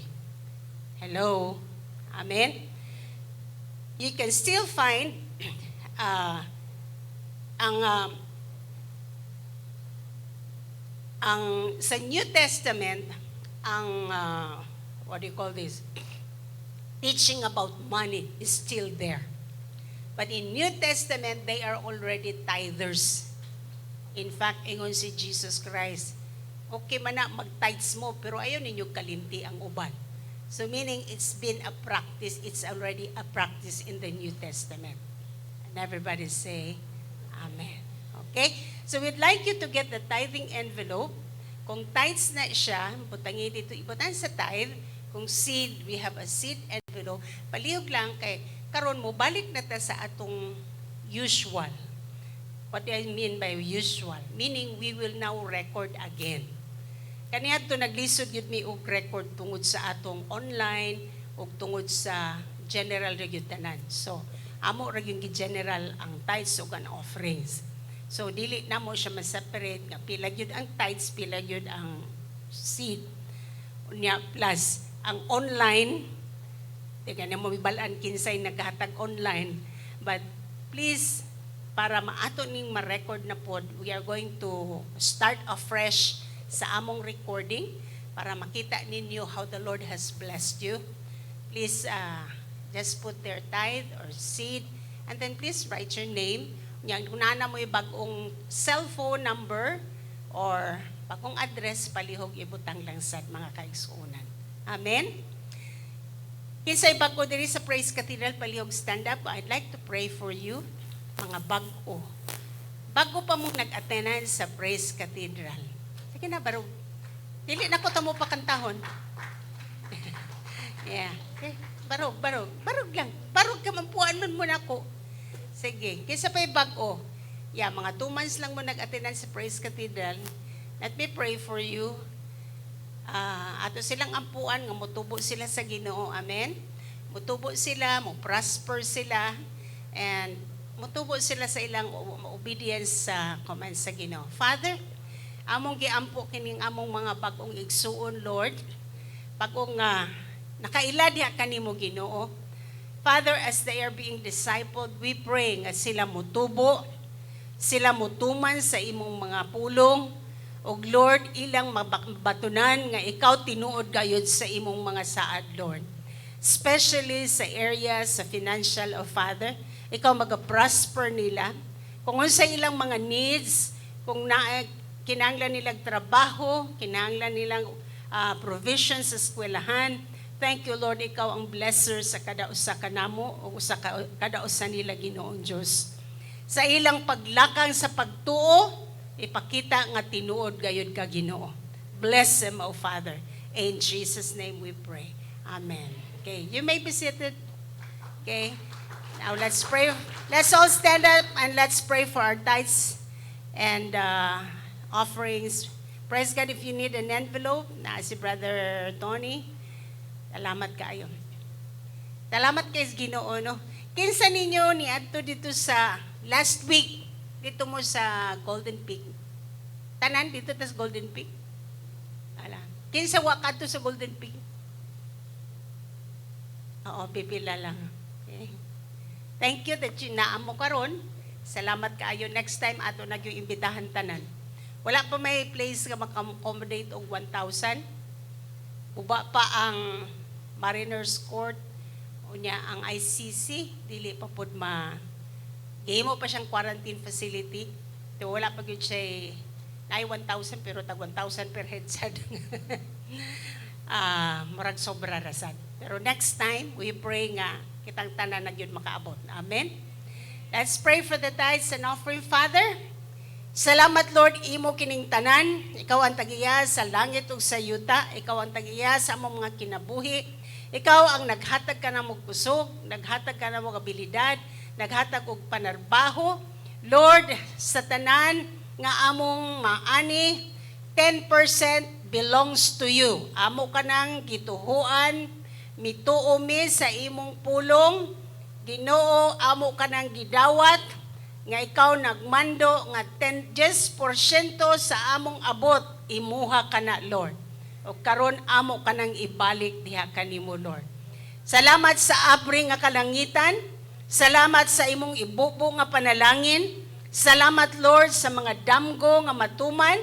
Hello? Amen? You can still find ang sa New Testament ang what do you call this, teaching about money is still there. But in New Testament, they are already tithers. In fact, ingon si Jesus Christ, "Okay man na mag-tithes mo, pero ayaw ninyo kalimti ang uban." So meaning it's been a practice, it's already a practice in the New Testament. And everybody say, "Amen." Okay? So we'd like you to get the tithing envelope. Kung tithes na siya, butangin dito, ibutang sa tithe. Kung seed, we have a seed envelope. Palihog lang kay karon mo balik na ta sa atong usual. What do I mean by usual? Meaning we will now record again. Kaniadto naglisod gyud mi og record tungod sa atong online ug tungod sa general ra gyud tanan. So, amo ra gyud gi-general ang tithes ug ang offerings. So dili na mo siya ma-separate nga pila gyud ang tithes, pila gyud ang seed. Unya plus ang online, di ka na mo mibalaan kinsay naghatag online, but please Para maato ning ma-record na pod, we are going to start afresh sa among recording para makita ninyo how the Lord has blessed you. Please just put their tithe or seed and then please write your name. Nya kung naa na mo'y bag-ong cellphone number or bagong address, palihog ibutang lang sad, mga kaigsuonan. Amen. Kinsay bag-o diri sa Praise Cathedral, palihog stand up. I'd like to pray for you, mga bag-o. Bago pa mo nag-attendance sa Praise Cathedral. Sige na, barog. Dili na ko tamo pakantahon. Yeah. Okay. Barog, barog. Barog lang. Barog ka man, puan man mo na ko. Sige. Kinsa pa'y bag-o? Yeah, mga 2 months lang mo nag-attendance sa Praise Cathedral. Let me pray for you. Ah, ato silang ampuan nga motubo sila sa Ginoo. Amen. Motubo sila, mo prosper sila and motubo sila sa ilang obedience sa command sa Ginoo. Father, among giampo kining among mga bag-ong igsuon, Lord. Bag-ong nakaila diha kanimo, Ginoo. Father, as they are being discipled, we pray nga sila motubo, sila mutuman sa imong mga pulong, ug Lord, ilang mabatunan nga ikaw tinuod gayud sa imong mga saad, Lord. Especially sa area sa financial of Father, ikaw maga-prosper nila. Kung unsa ilang mga needs, kung na kinahanglan nilang trabaho, kinahanglan nilang provision sa eskwelahan. Thank you, Lord, ikaw ang blesser sa kada usa kanamo o usa ka, kada usa nila, Ginoong Dios. Sa ilang paglakang sa pagtuo, ipakita nga tinuod gayud ka, Ginoo. Bless them, O Father. In Jesus' name we pray. Amen. Okay, you may be seated. Okay. Now let's pray. Let's all stand up and let's pray for our tithes and offerings. Praise God, if you need an envelope, na si Brother Tony. Salamat kaayo. Salamat kay Ginoo, no. Kinsa ninyo ni adto dito sa last week dito mo sa Golden Peak? Tanan dito tas Golden Peak. Ala. Kinsa wa kadto sa Golden Peak? Oo, pipila lang. Okay. Thank you that you naa mo karon. Salamat kaayo. Next time ato na yung imbitahan tanan. Wala pa may place nga maka-accommodate og 1,000. Uba pa ang Mariners Court, unya ang ICC dili pa pud ma gihimo pa siyang quarantine facility. Pero wala pa gyud siya naay 1,000 pero tag 1,000 per head sad. Ah, murag sobra ra sad. Pero next time, we pray nga kitang tanan na gyud makaabot. Amen. Let's pray for the tithes and offering. Father, salamat, Lord, imo kining tanan. Ikaw ang tagiya sa langit ug sa yuta. Ikaw ang tagiya sa among mga kinabuhi. Ikaw ang naghatag ka namo kusog, naghatag ka namo abilidad, naghatag og panarbaho. Lord, sa tanan nga among maani, 10% belongs to you. Amo ka nang gituhuan, mituo mi sa imong pulong. Ginoo, amo ka nang gidawat nga ikaw nagmando nga 10% sa among abot imuha ka na, Lord. O karon amo ka nang ibalik diha kanimo, Lord. Salamat sa abri nga kalangitan. Salamat sa imong ibubo nga panalangin. Salamat, Lord, sa mga damgo nga matuman.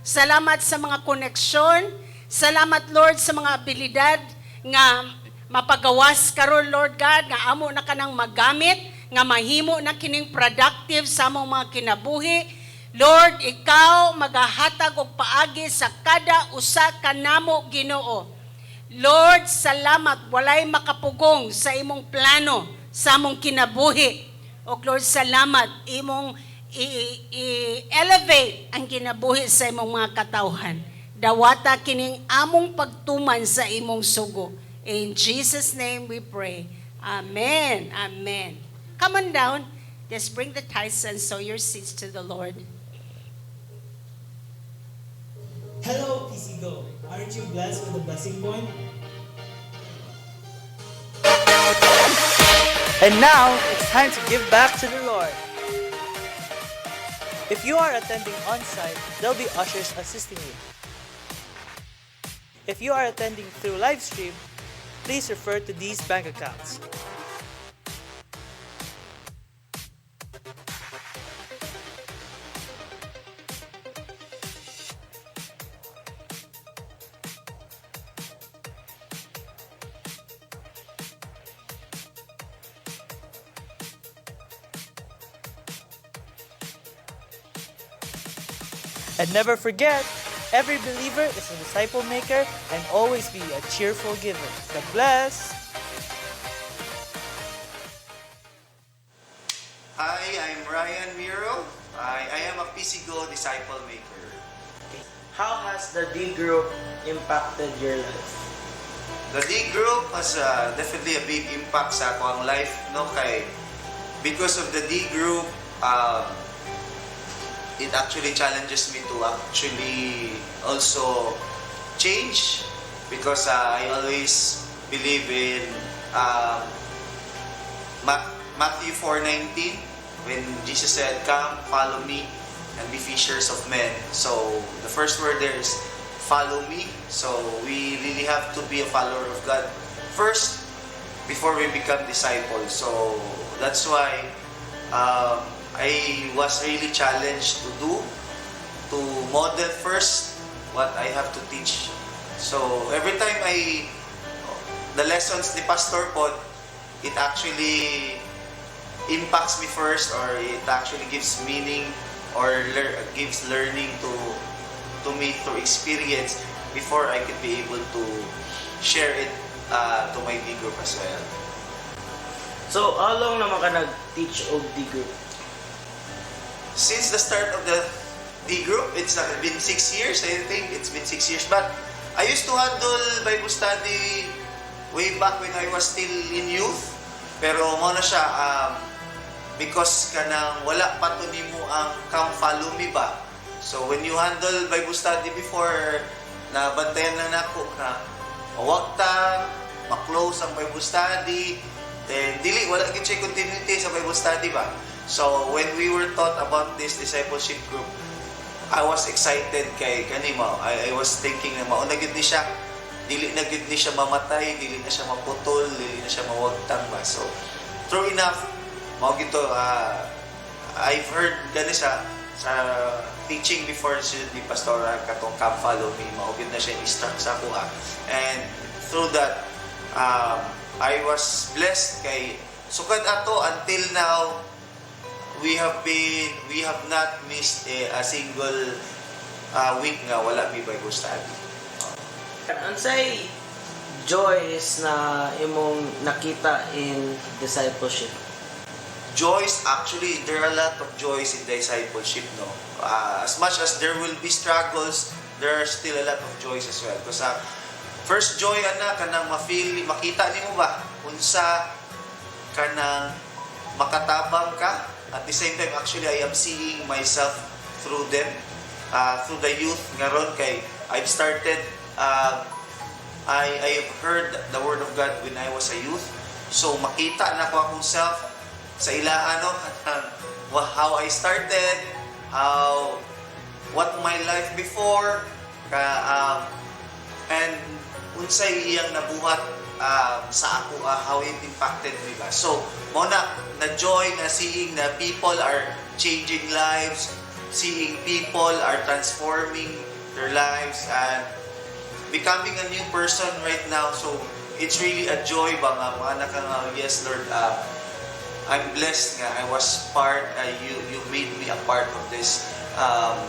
Salamat sa mga koneksyon. Salamat, Lord, sa mga abilidad nga mapagawas karon, Lord God, nga amo na kanang magamit, nga mahimo na kining productive sa among mga kinabuhi. Lord, ikaw magahatag og paagi sa kada usa kanamo, Ginoo. Lord, salamat walay makapugong sa imong plano sa among kinabuhi. O Lord, salamat imong i-elevate ang kinabuhi sa imong mga katawhan. Dawata kining among pagtuman sa imong sugo. In Jesus' name we pray. Amen. Amen. Come on down. Just bring the tithes and sow your seeds to the Lord. Hello, PC Go. Aren't you blessed with a blessing point? And now, it's time to give back to the Lord. If you are attending on site, there'll be ushers assisting you. If you are attending through live stream, please refer to these bank accounts. And never forget, every believer is a disciple maker and always be a cheerful giver. God bless! Hi, I'm Ryan Miro. I am a PCGO disciple maker. How has the D group impacted your life? The D group has definitely a big impact sa akoang life, no? Kay because of the D group, it actually challenges me to actually also change because I always believe in Matthew 4:19, when Jesus said, "Come, follow me and be fishers of men." So the first word there is "follow me." So we really have to be a follower of God first before we become disciples. So that's why I was really challenged to model first what I have to teach. So every time I the lessons ni Pastor pod, it actually impacts me first or it actually gives meaning or gives learning to me through experience before I could be able to share it to my D group as well. So, how long naman ka nag-teach og D group? Since the start of the D group, it's been 6 years. I think it's been 6 years. But I used to handle Bible study way back when I was still in youth. Pero mao na siya, because kanang wala pa to nimo ang "Come, follow me" ba. So when you handle Bible study before, na bantayan lang nako na mawagtang, ma-close ang Bible study, then dili wala gyud siya continuity sa Bible study ba. So when we were taught about this discipleship group, I was excited kay kani mo. I was thinking na mauna gyud ni siya. Dili na gyud ni siya mamatay, dili na siya maputol, dili na siya mawagtang ba. So true enough, mao gito, I've heard gani sa teaching before si ni Pastora katong "Come, follow me," mao gyud na siya instruct sa ako ah. And through that, I was blessed kay sukad ato until now we have not missed a single week nga wala mi Bible study. Unsay joys na imong nakita in discipleship? Joys, actually, there are a lot of joys in discipleship, no? As much as there will be struggles, there are still a lot of joys as well. Because first joy ana kanang ma-feel, makita nimo ba unsa kanang makatabang ka. At the same time, actually, I am seeing myself through them, through the youth ngaron kay I've started I have heard the word of God when I was a youth. So makita na ko akong self sa ilaha, no, how I started, how what my life before ka and unsay iyang nabuhat sa ako, how it impacted me ba. So mao na na joy na seeing na people are changing lives, seeing people are transforming their lives and becoming a new person right now. So it's really a joy ba nga mga naka nga, "Yes, Lord, I'm blessed nga I was part, you made me a part of this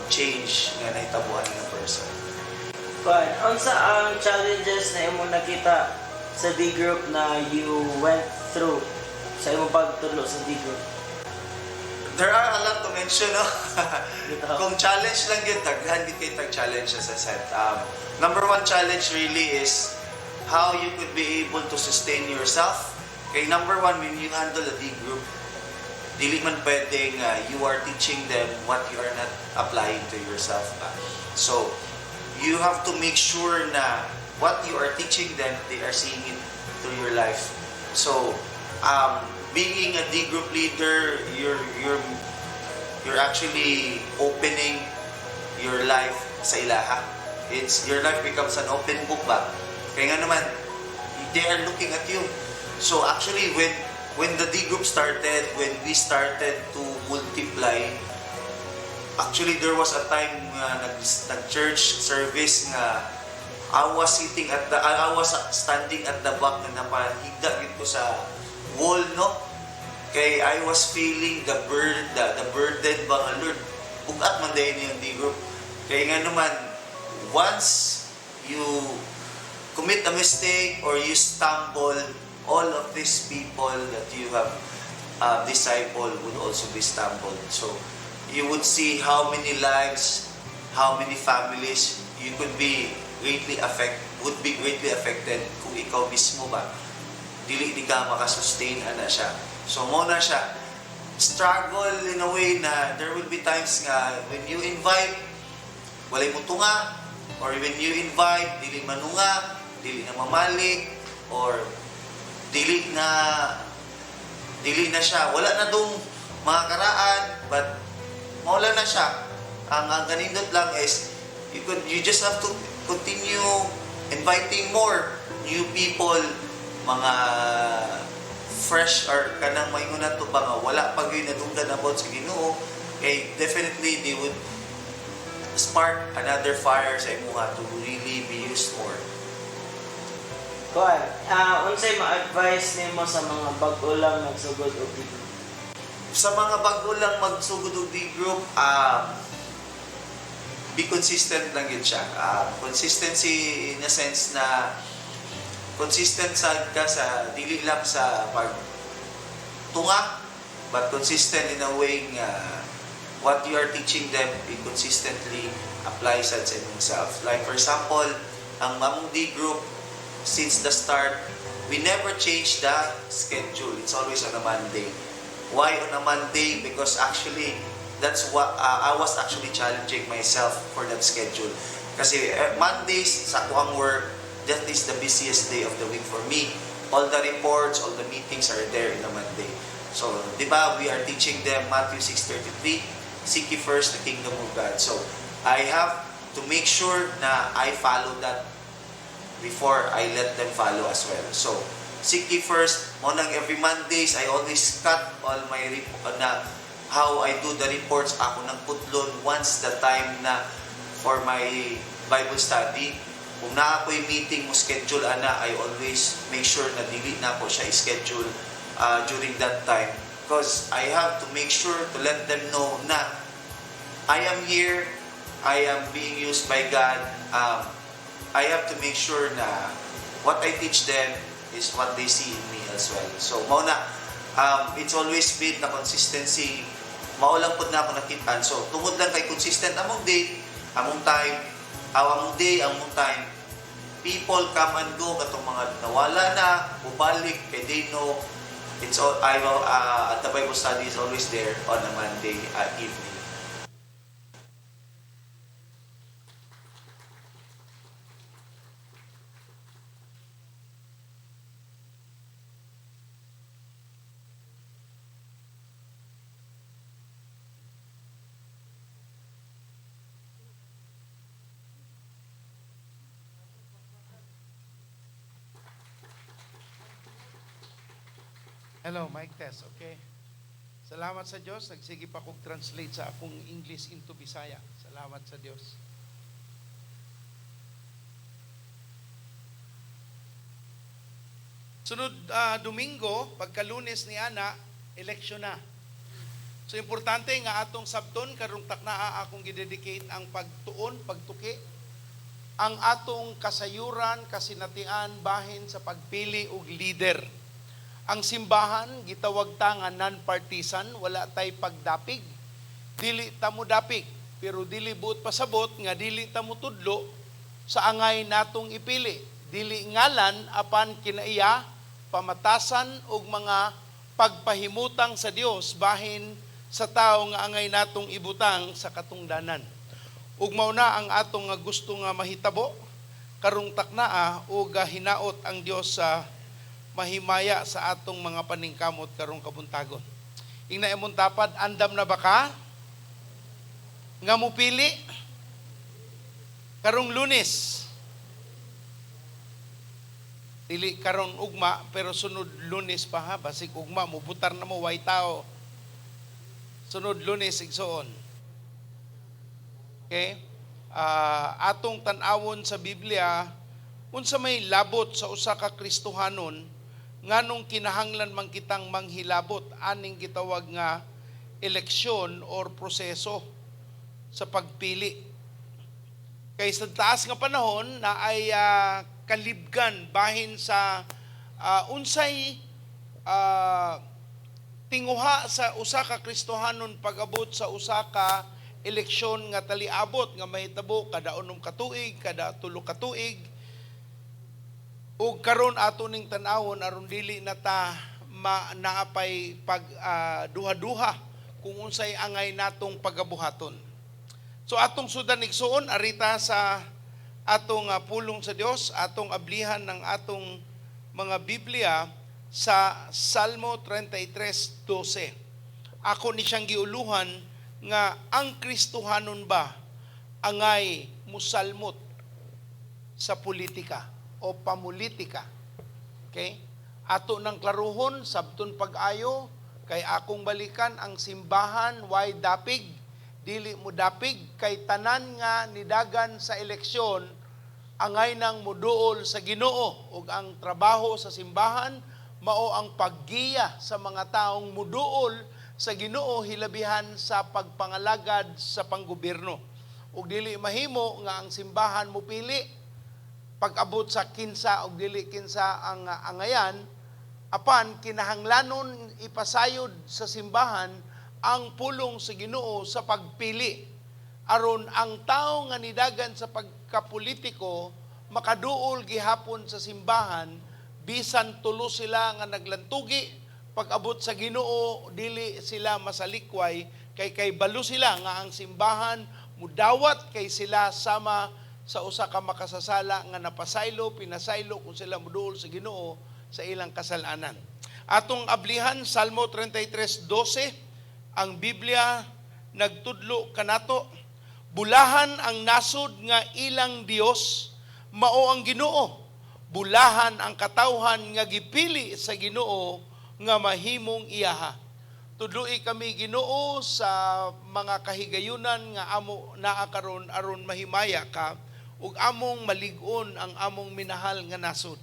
change nga nahitabuan nga person." But unsa ang challenges na imong nakita sa D group na you went through sa imong pagtudlo sa D group? There are a lot to mention, no? Bitaw. Kung challenge lang yun, daghan gyud kay tag challenge as I said. Number one challenge really is how you could be able to sustain yourself. Kay number one, when you handle a D group, dili man pwedeng you are teaching them what you are not applying to yourself ba. So, you have to make sure na what you are teaching them, they are seeing it through your life. So, being a D group leader, you're actually opening your life sa ilaha. It's your life becomes an open book ba. Kaya nga naman, they are looking at you. So actually, when the D group started, when we started to multiply, actually there was a time nga nag church service nga I was standing at the back na napahigda gyud ko sa wall, no, kay I was feeling the burden ba nga, "Lord, bugat man diay niyang D group." Kay Kaya nga naman, once you commit a mistake or you stumble, all of these people that you have disciple would also be stumbled. So you would see how many lives, how many families you could be greatly affect would be greatly affected kung ikaw mismo ba dili di ka makasustain ana siya. So mao na siya struggle in a way na there will be times nga when you invite, walay mutunga, or when you invite, dili manunga, dili na mamalik, or dili na siya, wala na dong mga karaan, but mawala na siya. Ang kanindot lang is you just have to continue inviting more new people, mga fresh or kanang maingon nato ba nga wala pa gyud nadunggan about sa Ginoo, kay definitely they would spark another fire sa imuha to really be used more. Kuan, unsay ma-advise nimo sa mga bag-o lang nagsugod og D group? Sa mga bago lang magsugod og D group, be consistent lang yun siya. Consistency in a sense na consistent sad ka sa dili lang sa pag tunga, but consistent in a way nga what you are teaching them, be consistently apply sad sa imong self. Like for example, ang among D group, since the start, we never change the schedule. It's always on a Monday. Why on a Monday? Because actually, that's what I was actually challenging myself for that schedule. Kasi Mondays, sa akoang work, that is the busiest day of the week for me. All the reports, all the meetings are there in a Monday. So, di ba, we are teaching them Matthew 6:33, "Seek ye first the kingdom of God." So, I have to make sure na I follow that before I let them follow as well. So, seek ye first, mao nang every Mondays, I always cut all my na how I do the reports, ako nang putlon once the time na for my Bible study. Kung naa ko'y meeting mo schedule ana, I always make sure na dili na ako siya i-schedule during that time. Because I have to make sure to let them know na I am here, I am being used by God. I have to make sure na what I teach them is what they see in me as well. So, mao na, it's always been na consistency. Mao lang pud na ako nakitaan. So, tungod lang kay consistent among date, among time, aw among day, among time, people come and go, katong mga nawala na, bubalik, kay they know, it's all, I, the Bible study is always there on a Monday evening. Hello, mic test, okay? Salamat sa Diyos, nagsige pa kong translate sa akong English into Bisaya. Salamat sa Diyos. Sunod Domingo, pagkalunes ni Ana, eleksyon na. So importante nga atong sabton karong taknaa, akong gidedicate ang pagtuon, pagtuki ang atong kasayuran, kasinatian bahin sa pagpili og leader. Ang simbahan gitawag ta nga non-partisan, wala tay pagdapig. Dili ta mo dapig, pero dili buot pasabot nga dili ta mo tudlo sa angay natong ipili. Dili ngalan apan kinaiya pamatasan og mga pagpahimutang sa Dios bahin sa tawo nga angay natong ibutang sa katungdanan. Ug mao na ang atong nga gusto nga mahitabo karong taknaa ug hinaot ang Dios sa mahimaya sa atong mga paningkamot karong kabuntagon. Ingna imong tapad, andam na ba ka nga mupili karong Lunes? Dili karon ugma, pero sunod Lunes pa ha, basig ugma mubutar na mo, way tao. Sunod Lunes, igsoon. Okay? Atong tan-awon sa Biblia unsa may labot sa usa ka Kristohanon, nganong kinahanglan man kitang manghilabot aning gitawag nga eleksyon or proseso sa pagpili. Kay sa taas nga panahon na ay kalibgan bahin sa unsay tinguha sa usa ka Kristohanon pag-abot sa usa ka eleksyon nga taliabot nga mahitabo kada 6 ka tuig, kada 3 ka tuig. Ug karon ato ning tan-awon aron dili na ta ma, naapay pag duha-duha kung unsay angay natong pagabuhaton. So atong sudan, igsuon, arita sa atong pulong sa Dios, atong ablihan ng atong mga Biblia sa Salmo 33:12. Ako ni siyang giuluhan nga ang Kristohanon ba angay musalmot sa politika o pamulitika? Okay? Ato nang klaruhon, sabton pag-ayo, kay akong balikan ang simbahan way dapig, dili mo dapig kay tanan nga nidagan sa eleksyon angay nang muduol sa Ginoo, ug ang trabaho sa simbahan mao ang paggiya sa mga taong muduol sa Ginoo, hilabihan sa pagpangalagad sa panggobyerno. Ug dili mahimo nga ang simbahan mupili pag-abot sa kinsa og dili kinsa ang angayan, apan kinahanglanon ipasayod sa simbahan ang pulong sa Ginoo sa pagpili aron ang tao nga nidagan sa pagkapolitiko makaduol gihapon sa simbahan, bisan tulo sila nga naglantugi. Pag-abot sa Ginoo, dili sila masalikway kay balo sila nga ang simbahan mudawat kay sila sama sa usa ka makasasala nga napasaylo, pinasaylo kung sila muduol sa Ginoo sa ilang kasalanan. Atong ablihan Salmo 33:12. Ang Biblia nagtudlo kanato: "Bulahan ang nasod nga ilang Dios mao ang Ginoo. Bulahan ang katawhan nga gipili sa Ginoo nga mahimong iyaha." Tudloi kami, Ginoo, sa mga kahigayunan nga amo naa karon aron mahimaya ka ug among malig-on ang among minahal nga nasod.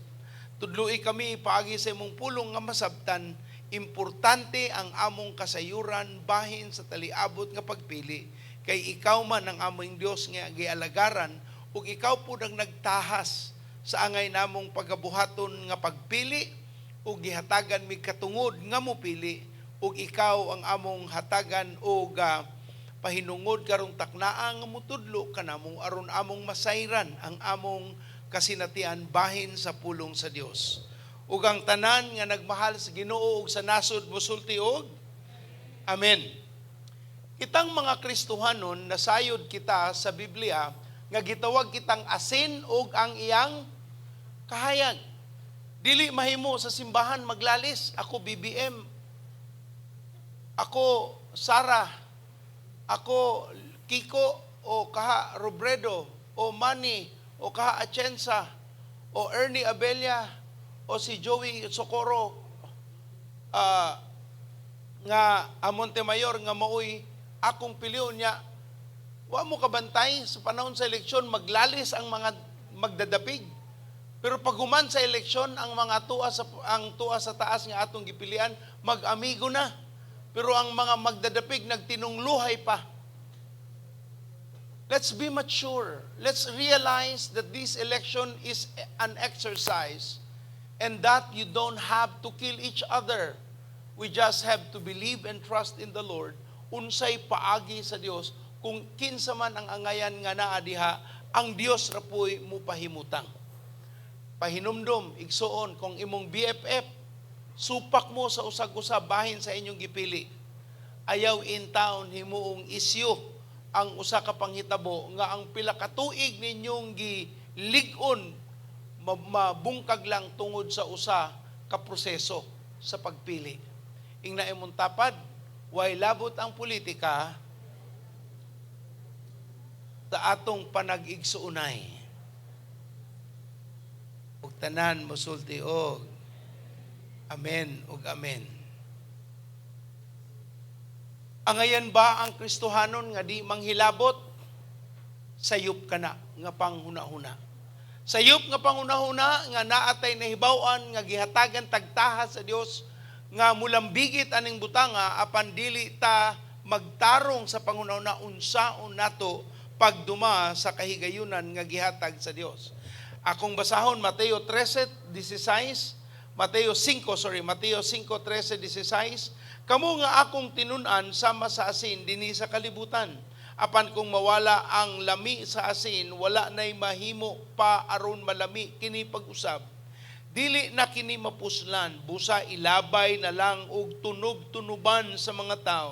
Tudloi kami paagi sa imong pulong nga masabtan importante ang among kasayuran bahin sa taliabot nga pagpili, kay ikaw man ang among Dios nga gialagaran ug ikaw pud ang nagtahas sa angay namong pagabuhaton nga pagpili, ug gihatagan mig katungod nga mopili, ug ikaw ang among hatagan og pahinungod karong taknaa nga mutudlo kanamong aron among masayran ang among kasinatian bahin sa pulong sa Dios. Ug ang tanan nga nagmahal sa Ginoo ug sa nasod mosulti og Amen. Kitang mga Kristohanon, nasayod kita sa Biblia nga gitawag kitang asin ug ang iyang kahayag. Dili mahimo sa simbahan maglalis. Ako BBM. Ako Sara. Ako Kiko o kaha Robredo o Manny o kaha Atienza o Ernie Abella o si Joey Socorro nga a Montemayor nga maoy akong pilion niya. Wa mo kabantay sa panahon sa eleksyon, maglalis ang mga magdadapig. Pero pag human sa eleksyon, ang tuwa sa taas nga atong gipilian, mag-amigo na. Pero ang mga magdadapig, nagtinungluhay pa. Let's be mature. Let's realize that this election is an exercise and that you don't have to kill each other. We just have to believe and trust in the Lord. Unsay paagi sa Dios, kung kinsa man ang angayan nga naa diha, ang Dios ra puy mupahimutang. Pahinumdom, igsuon, kung imong BFF, supak mo sa usag-usa bahin sa inyong gipili. Ayaw in town himuong isyu ang usa ka panghitabo nga ang pila ka tuig ninyong gilig-on mabungkag lang tungod sa usa ka proseso sa pagpili. Ingna imong tapad, way labot ang politika sa atong panag-igsuonay. Ug tanan mosulti og amen ug amen. Angayan ba ang Kristohanon nga di manghilabot? Sayop kana nga panghuna-huna. Sayop nga panghuna-huna nga naatay nahibaw-an nga gihatagan tagtaha sa Dios nga mulambigit aning butanga, apan dili ta magtarong sa panghuna-huna unsaon nato. Pagduma sa kahigayunan nga gihatag sa Dios. Akong basahon Mateo 13:16, Mateo 5, sorry, Mateo 5:13, 16. "Kamo nga akong tinun-an sama sa asin dinhi sa kalibutan. Apan kung mawala ang lami sa asin, wala nay mahimo pa aron malami kini pag-usab. Dili na kini mapuslan, busa ilabay na lang og tunob-tunuban sa mga tao.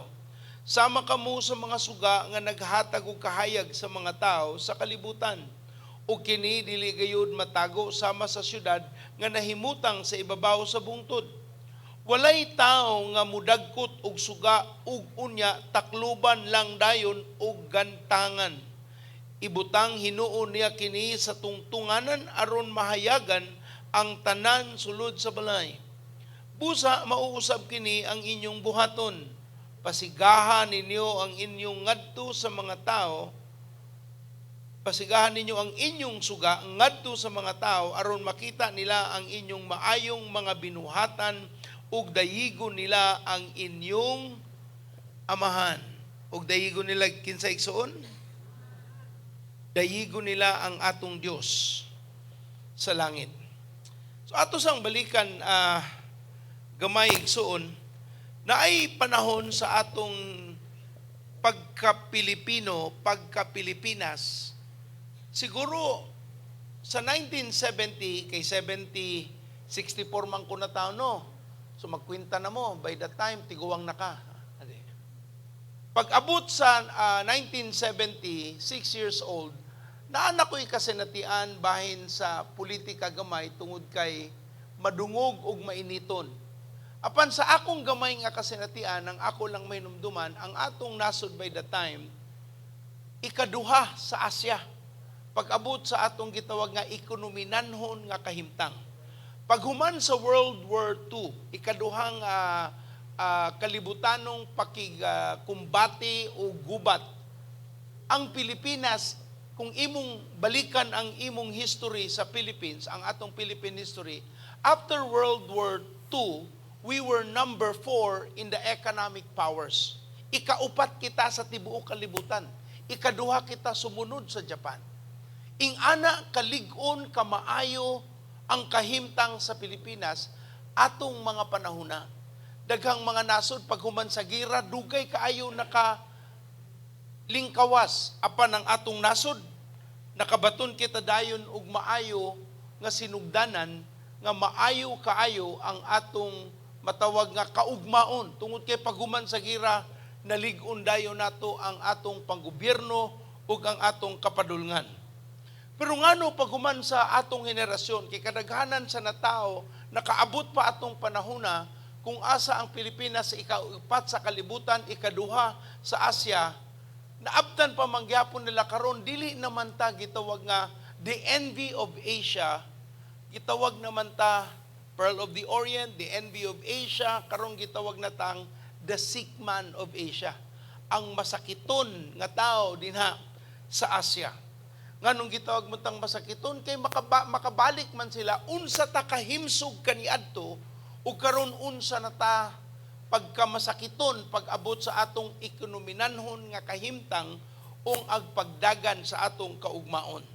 Sama kamo sa mga suga nga naghatag og kahayag sa mga tao sa kalibutan. Ug kini dili gayud matago sama sa syudad nga nahimutang sa ibabaw sa bungtod. Walay tao nga mudagkot og suga ug unya takluban lang dayon og gantangan. Ibutang hinuon niya kini sa tungtunganan aron mahayagan ang tanan sulod sa balay. Busa mauusab kini ang inyong buhaton. Pasigaha ninyo ang inyong ngadto sa mga tao, pasigahan ninyo ang inyong suga ngadto sa mga tao aron makita nila ang inyong maayong mga binuhatan ug dayigon nila ang inyong Amahan." Ug dayigon nila kinsa, igsuon? Dayigon nila ang atong Dios sa langit. So ato sang balikan, gamay, igsuon, naay panahon sa atong pagka-Pilipino, pagka-Pilipinas. Siguro sa 1970, kay 70, 64 man ko na taon, no? So magkwenta na mo, by that time, tiguang na ka. Pag abot sa 1970, 6 years old, naa na ko'y kasinatian bahin sa politika gamay tungod kay madungog og mainiton. Apan sa akong gamay nga kasinatian, ang ako lang may numduman, ang atong nasod by the time, ikaduha sa Asia. Pag-abot sa atong gitawag nga ekonominanhon nga kahimtang. Paghuman sa World War II, ikaduhang kalibutanong pakigkumbate o gubat, ang Pilipinas, kung imong balikan ang imong history sa Philippines, ang atong Philippine history, after World War II, we were number 4 in the economic powers. Ikaupat kita sa tibuok kalibutan. Ikaduha kita sumunod sa Japan. Ing-ana kalig-on kamaayo ang kahimtang sa Pilipinas atong mga panahona. Daghang mga nasod paghuman sa gira dugay kaayo naka lingkawas, apan ang atong nasod nakabaton kita dayon og maayo nga sinugdanan nga maayo kaayo ang atong matawag nga kaugmaon tungod kay paghuman sa gira nalig-on dayon nato ang atong panggobyerno ug ang atong kapadulngan. Pero ngano paghuman sa atong henerasyon, kay kadaghanan sa natao nakaabot pa atong panahona kung asa ang Pilipinas sa ikaupat sa kalibutan, ikaduha sa Asia, naabtan pa mangyapon nila karon dili naman ta gitawag nga the envy of Asia, gitawag naman ta Pearl of the Orient, the envy of Asia, karon gitawag na tang the sick man of Asia. Ang masakiton nga tao dinha sa Asia. Nganong gitawag mo tang masakiton? Kay makabalik man sila unsa ta kahimsog kaniadto ug karon unsa na ta pagkamasakiton pag-abot sa atong ekonominanhon nga kahimtang ug ang pagdagan sa atong kaugmaon.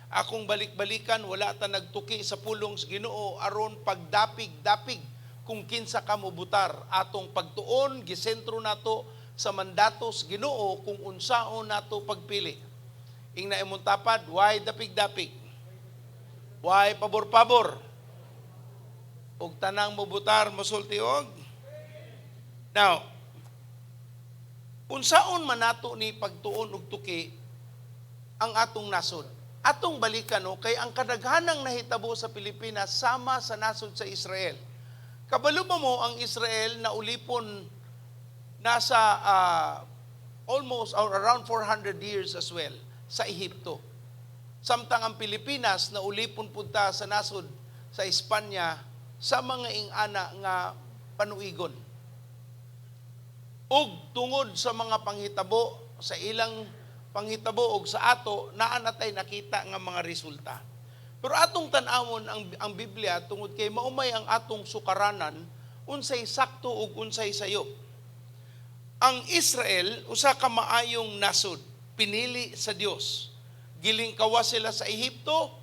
Akong balik-balikan, wala ta nagtuki sa pulong sa Ginoo aron pagdapig-dapig kung kinsa ka mobutar. Atong pagtuon gisentro nato sa mandato sa Ginoo kung unsaon nato pagpili. Ingna imong tapad, why dapig-dapig? Why pabor-pabor? Ug tanang mobutar mosulti og. Now, unsaon man nato ni pagtuon og tuki ang atong nasod? Atong balikan, no, kay ang kadaghanang nahitabo sa Pilipinas sama sa nasod sa Israel. Kabalo ba mo ang Israel na ulipon nasa almost or around 400 years as well sa Ehipto? Samtang ang Pilipinas na ulipon punta sa nasod sa Espanya sa mga ingana nga panuigon. Ug tungod sa mga panghitabo sa ilang panghitabo og sa ato, naa na tay nakita nga mga resulta. Pero atong tan-awon ang Biblia tungod kay maumay ang atong sukaranan unsay sakto ug unsay sayop. Ang Israel usa ka maayong nasod. pinili sa Dios. Gilingkawas sila sa Ehipto,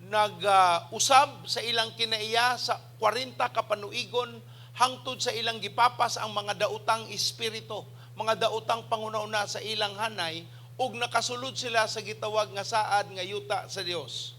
nag-usab sa ilang kinaiya sa 40 ka panuigon hangtod sa ilang gipapas ang mga daotang espiritu, mga daotang panguna-una sa ilang hanay, ug nakasulod sila sa gitawag nga saad nga yuta sa Dios.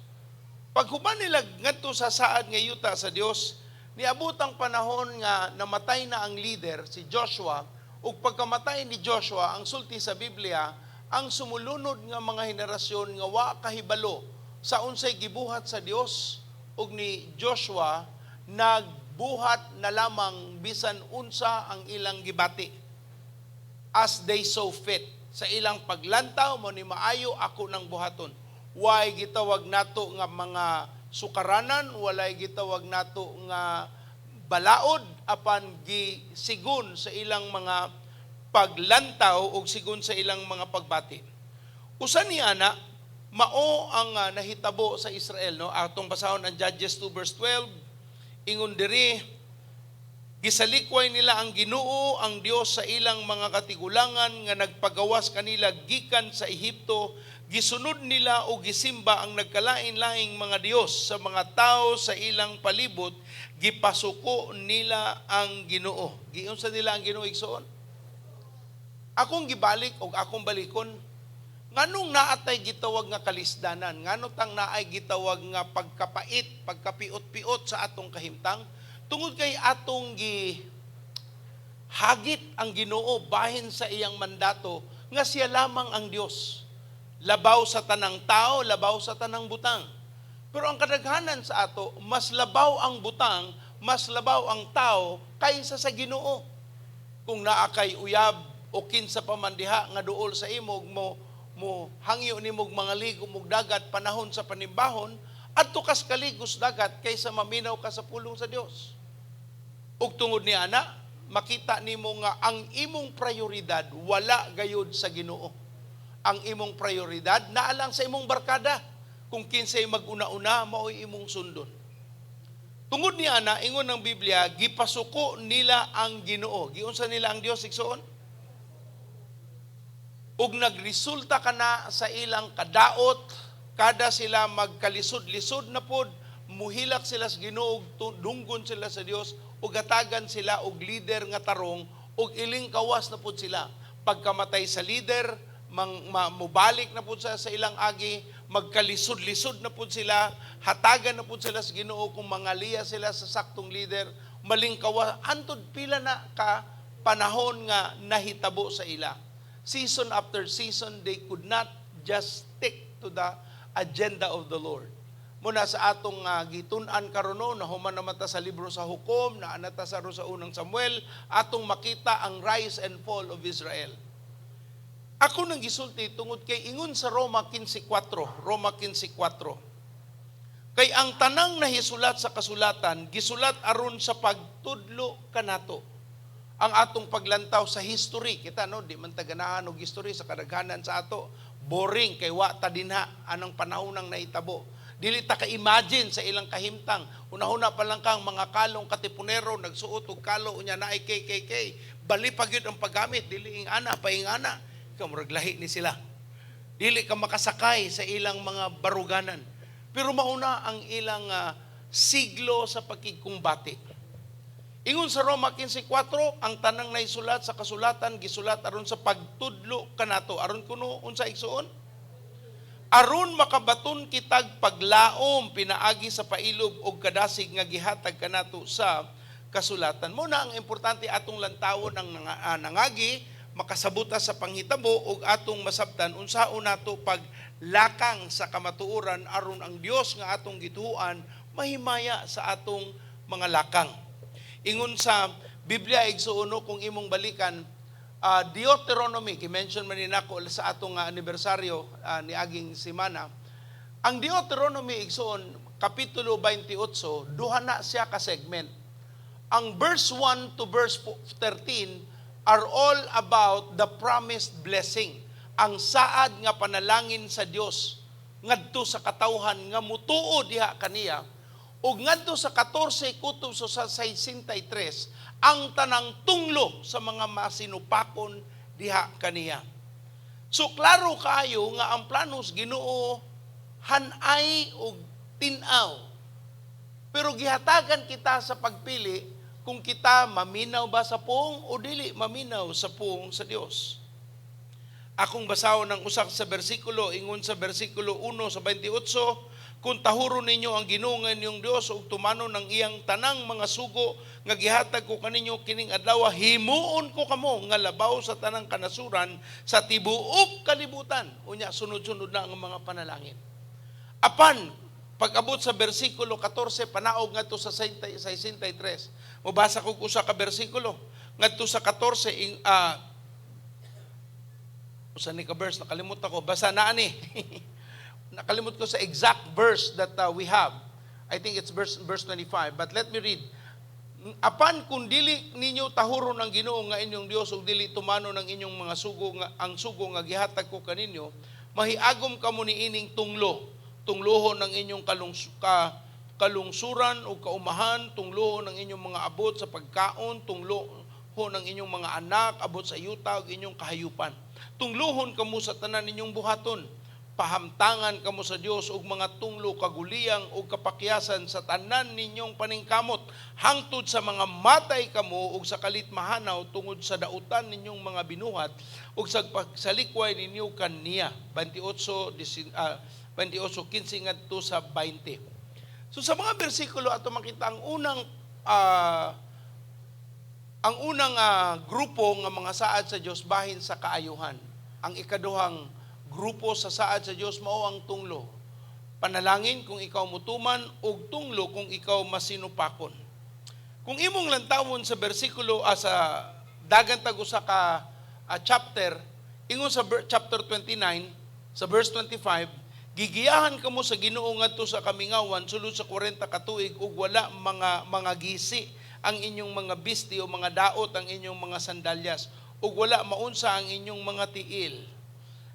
Paghuman nila ngadto sa saad nga yuta sa Dios, niabot ang panahon nga namatay na ang leader, si Joshua, ug pagkamatay ni Joshua, ang sulti sa Biblia, ang sumulunod nga mga henerasyon nga wa kahibalo sa unsay gibuhat sa Dios ug ni Joshua, nagbuhat na lamang bisan unsa ang ilang gibati, as they saw fit. Sa ilang paglantaw mo ni maayo ako nang buhaton. Way gitawag nato nga mga sukaranan, walay gitawag nato nga balaod, apan gisigon sa ilang mga paglantaw o sigon sa ilang mga pagbati. Usa ni ana, mao ang nahitabo sa Israel, no? Atong basahon ang Judges 2 verse 12. Ingon diri, "Gisalikway nila ang Ginoo, ang Dios sa ilang mga katigulangan nga nagpagawas kanila gikan sa Ehipto. Gisunod nila o gisimba ang nagkalain-laing mga dios sa mga tao sa ilang palibot. Gipasuko nila ang Ginoo." Giunsa nila ang Ginoo, igsoon? Akong gibalik og akong balikon, nganong naatay gitawag nga kalisdanan? Ngano tang naay gitawag nga pagkapait, pagkapiot-piot sa atong kahimtang? Tungod kay atong gi hagit ang Ginoo bahin sa iyang mandato nga siya lamang ang Dios. Labaw sa tanang tao, labaw sa tanang butang. Pero ang kadaghanan sa ato, mas labaw ang butang, mas labaw ang tao kaysa sa Ginoo. Kung naa kay uyab o kinsa pa man diha nga duol sa imo mo mo hangyo nimog mga ligo mog dagat panahon sa panimbahon, adto kas kaligos dagat kaysa maminaw ka sa pulong sa Dios. Ug tungod ni ana, makita nimo nga ang imong prioridad wala gayud sa Ginoo. Ang imong prioridad naa lang sa imong barkada. Kung kinsay maguna-una, mao'y imong sundon. Tungod ni ana, ingon ng Biblia, gipasuko nila ang Ginoo. Giunsa nila ang Dios, igsoon? Ug nagresulta kana sa ilang kadaot, kada sila magkalisod-lisod na pod, muhilak sila sa Ginoo, dunggon sila sa Dios, ug hatagan sila og leader nga tarong, ug iling kawas na pod sila. Pagkamatay sa leader, mubalik na pod sa ilang agi, magkalisod-lisod na pod sila, hatagan na pod sila sa Ginoo kung mangaliya sila sa saktong leader, malingkawas, antod pila na ka panahon nga nahitabo sa ila. Season after season, they could not just stick to the agenda of the Lord. Muna sa atong gitun-an karon, no, nahuman naman ta sa libro sa Hukom, naa na ta sa unang Samuel, atong makita ang rise and fall of Israel. Ako nang gisulti tungod kay ingon sa Roma 15:4, Roma 15:4. "Kay ang tanang nahisulat sa kasulatan, gisulat aron sa pagtudlo kanato." Ang atong paglantaw sa history, kita no, di man ta ganahan og history sa kadaghanan sa ato, boring kay wa ta dinha anang panahon nang nahitabo. Dili ta ka-imagine sa ilang kahimtang. Una-una pa lang kang mga kalong katipunero, nagsuot og kalo, unya naay KKK. Bali pa gyud ang paggamit, dili ing ana, paing ana. Ikaw, murag lahi ni sila. Dili ka makasakay sa ilang mga baruganan. Pero mauna ang ilang siglo sa pagkikumbate. Ingon sa Roma 15:4, ang tanang naisulat sa kasulatan gisulat aron sa pagtudlo kanato. Aron kuno unsa, igsuon? Aron makabaton kitag paglaom pinaagi sa pailob og kadasig nga gihatag kanato sa kasulatan. Muna ang importante atong lantawon ang nangagi, makasabuta sa panghitabo ug atong masabtan unsaon nato paglakang sa kamatuoran aron ang Dios nga atong gituohan mahimaya sa atong mga lakang. Ingon sa Biblia, igsuon, kung imong balikan Deuteronomy, gi-mention man ni nako sa atong anibersaryo ni aging semana. Ang Deuteronomy, igsuon, kapitulo 28, duha na siya ka segment. Ang verse 1 to verse 13 are all about the promised blessing. Ang saad nga panalangin sa Dios ngadto sa katawhan nga mutuo diha kaniya, ug ngadto sa 14 kutob so sa 63 ang tanang tunglo sa mga masinupakon diha kaniya. So klaro kaayo nga ang planos Ginoo hanay og tin-aw. Pero gihatagan kita sa pagpili kung kita maminaw ba sa puong o dili maminaw sa puong sa Dios. Akong basahon ang usa sa bersikulo, ingon sa bersikulo 1 sa 28, "Kung tahuron ninyo ang Ginoo nga inyong Dios ug tumanon ang iyang tanang mga sugo nga gihatag ko kaninyo kining adlaw, himuon ko kamo nga labaw sa tanang kanasuran sa tibuok kalibutan." Unya sunod-sunod na ang mga panalangin. Apan pag-abot sa bersikulo 14 panaog ngadto sa 63. Mobasa ko usa ka bersikulo ngadto sa 14 usa ni ka verse, nakalimot ako, basta naa ni. Nakalimot ko sa exact verse that we have. I think it's verse 25, but let me read. "Apan kung dili ninyo tahuron ang Ginoo nga inyong Dios ug dili tumanon ang inyong mga sugo nga ang sugo nga gihatag ko kaninyo, mahiagom kamo niining tunglo. Tunglohon ang inyong kalungsuran o kaumahan, tunglohon ang inyong mga abot sa pagkaon, tunglohon ang inyong mga anak abot sa yuta ug inyong kahayupan. Tunglohon kamo sa tanan ninyong buhaton. Pahamtangan kamo sa Dios og mga tunglo, kaguliyang ug kapakyasan sa tanan ninyong paningkamot hangtod sa mga matay kamo ug sa kalit mahanaw tungod sa dautan ninyong mga binuhat ug sa pagsalikway ninyo kaniya." 28 28:15 ngadto sa 20. So sa mga bersikulo ato makita ang unang grupo nga mga saad sa Dios bahin sa kaayuhan. Ang ikaduhang grupo sa saad sa Dios mao ang tunglo. Panalangin kung ikaw mutuman ug tunglo kung ikaw masinupakon. Kung imong lantawon sa bersikulo sa dagan tag usa ka chapter, ingon sa chapter 29 sa verse 25, "Gigiyahan kamo sa Ginoo ngadto sa kamingawan sulod sa 40 ka tuig ug wala mga gisi ang inyong mga bisti o mga daot ang inyong mga sandalyas ug wala maunsa ang inyong mga tiil."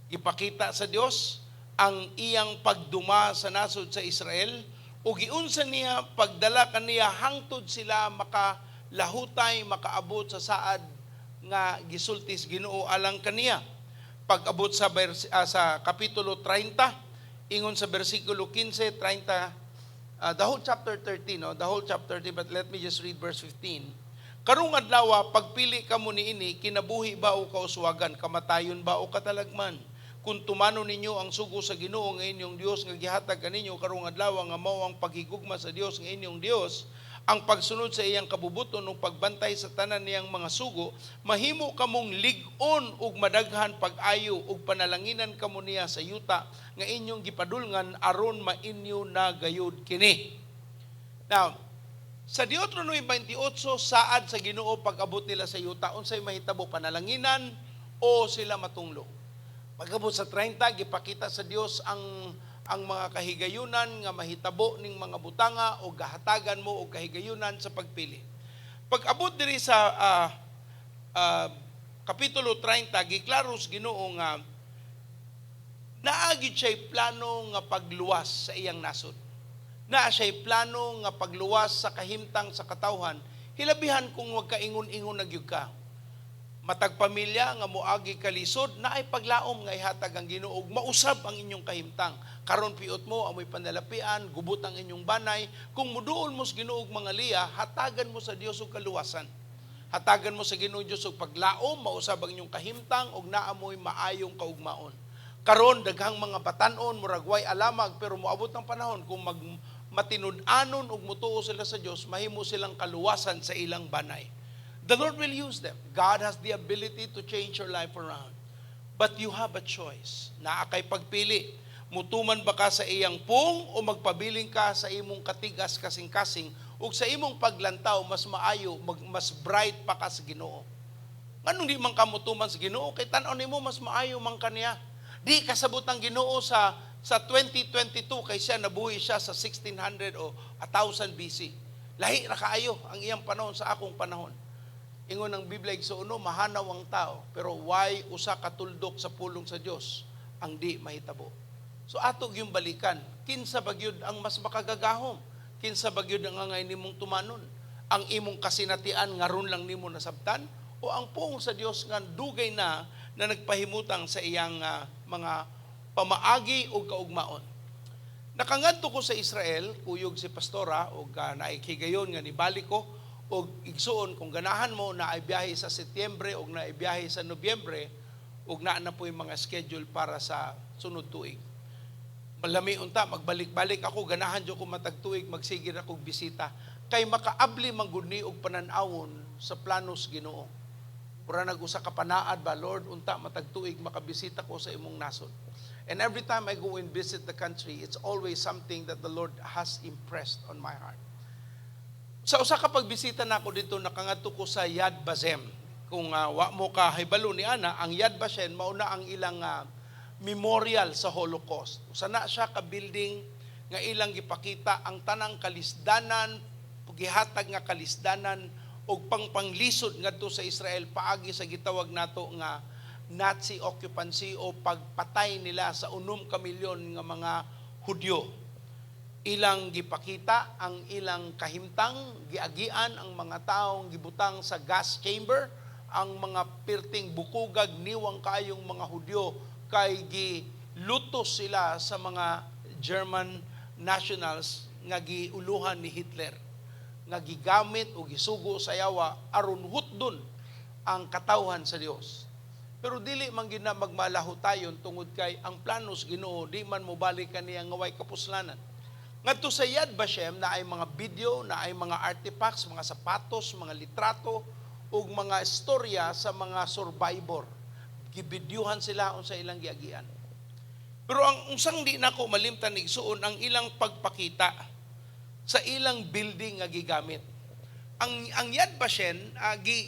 Ipakita sa Dios ang iyang pagduma sa nasod sa Israel ug giunsa niya pagdala kaniya hangtod sila makalahutay, makaabot sa saad nga gisultis Ginoo alang kaniya. Pag-abot sa kapitulo 30, ingon sa bersikulo 15, 30, the whole chapter 13, no? The whole chapter 13, but let me just read verse 15. "Karong adlaw, pagpili kamo niini, kinabuhi ba o kauswagan, kamatayon ba o katalagman? Kung tumanon ninyo ang sugo sa Ginoo nga inyong Dios nga gihatag kaninyo karong adlaw nga mao ang paghigugma sa Dios nga inyong Dios, ang pagsunod sa iyang kabubuton ug pagbantay sa tanan niyang mga sugo, mahimo kamong lig-on ug madaghan pag-ayo ug panalanginan kamo niya sa yuta nga inyong gipadulngan aron mainyo na gayud kini." Now, sa Deuteronomy 28, saad sa Ginoo pag-abot nila sa yuta, unsay mahitabo, panalanginan o sila matunglo. Pag-abot sa 30, gipakita sa Dios ang mga kahigayunan nga mahitabo ning mga butanga o gahatagan mo og kahigayunan sa pagpili. Pag-abot diri sa kapitulo 30, giklaro sa Ginoo nga naa gyud siya'y plano nga pagluwas sa iyang nasod. Naa siya'y plano nga pagluwas sa kahimtang sa katawhan, hilabihan kung wag ka ingon-ingon na gyud ka. Matag pamilya nga moagi kalisod, naay paglaom nga ihatag ang Ginoo ug mausab ang inyong kahimtang. Karon piot mo, amoy panalapian, gubot ang inyong banay. Kung muduol mo sa Ginoo og mga liya, hatagan mo sa Dios og kaluwasan. Hatagan mo sa Ginoo Dios og paglaom, mausab ang inyong kahimtang ug naamoy maayong kaugmaon. Karon daghang mga batan-on, murag way alamag, pero moabot ang panahon kung mag matinud-anon ug mutuo sila sa Dios, mahimo silang kaluwasan sa ilang banay. The Lord will use them. God has the ability to change your life around. But you have a choice. Naa kay pagpili. Mutuman ba ka sa iyang pung o magpabiling ka sa imong katigas kasing-kasing ug sa imong paglantaw mas maayo, mas bright pa ka sa Ginoo? Nganong di man ka mutuman sa Ginoo kay tan-aw nimo mas maayo man kaniya? Di kasabot ang Ginoo sa 2022 kay siya nabuhi siya sa 1600 o 1000 BC. Lahi ra kaayo ang iyang panahon sa akong panahon. Ingon ang Biblia, igsuon, mahanaw ang tao, pero why usa ka tuldok sa pulong sa Dios ang di mahitabo? So ato gyung balikan, kinsa ba gyud ang mas makagagahom? Kinsa ba gyud ang angay nimong tumanon? Ang imong kasinatian nga ron lang nimo nasabtan o ang pulong sa Dios nga dugay na na nagpahimutang sa iyang mga pamaagi o kaugmaon. Nakangadto ko sa Israel, kuyog si pastora og naay higayon nga nibalik ko og, igsuon, kung ganahan mo, na ay biyahe sa Setyembre og naay biyahe sa Nobyembre ug naa na po yung mga schedule para sa sunod tuig. Malami unta magbalik-balik ako, ganahan jud ko matag tuig magsige ra kog bisita kay makaabli man gud ni og panan-awon sa planos Ginoo. Mura nag usa ka panaad ba, "Lord, unta matag tuig makabisita ko sa imong nasod." And every time I go and visit the country, it's always something that the Lord has impressed on my heart. Sa usa ka pagbisita nako dito, nakangadto ko sa Yad Vashem. Kung wa mo ka hibalo ni ana, ang Yad Vashem mao na ang ilang memorial sa Holocaust. Usa na siya ka building nga ilang gipakita ang tanang kalisdanan, gihatag nga kalisdanan og pangpanglisod ngadto sa Israel paagi sa gitawag nato nga Nazi occupancy o pagpatay nila sa 6 ka milyon nga mga Hudyo. Ilang gipakita ang ilang kahimtang, giagian ang mga taong gibutang sa gas chamber, ang mga pirting bukugag niwang kayong mga Hudyo kay gilutos sila sa mga German nationals nga giuluhan ni Hitler nga gigamit o gisugo sa yawa aron hutdon ang katawhan sa Dios. Pero dili man gina magmalahutayon tungod kay ang planos Ginoo di man mobalik kaniya nga way kapuslanan. Ngadto sa Yad Vashem na ay mga video, na ay mga artifacts, mga sapatos, mga litrato ug mga istorya sa mga survivor. Gibidyuhan sila unsa ilang giagian. Pero ang unsang di nako malimtan, igsuon, ang ilang pagpakita sa ilang building nga gigamit. Ang Yad Vashem,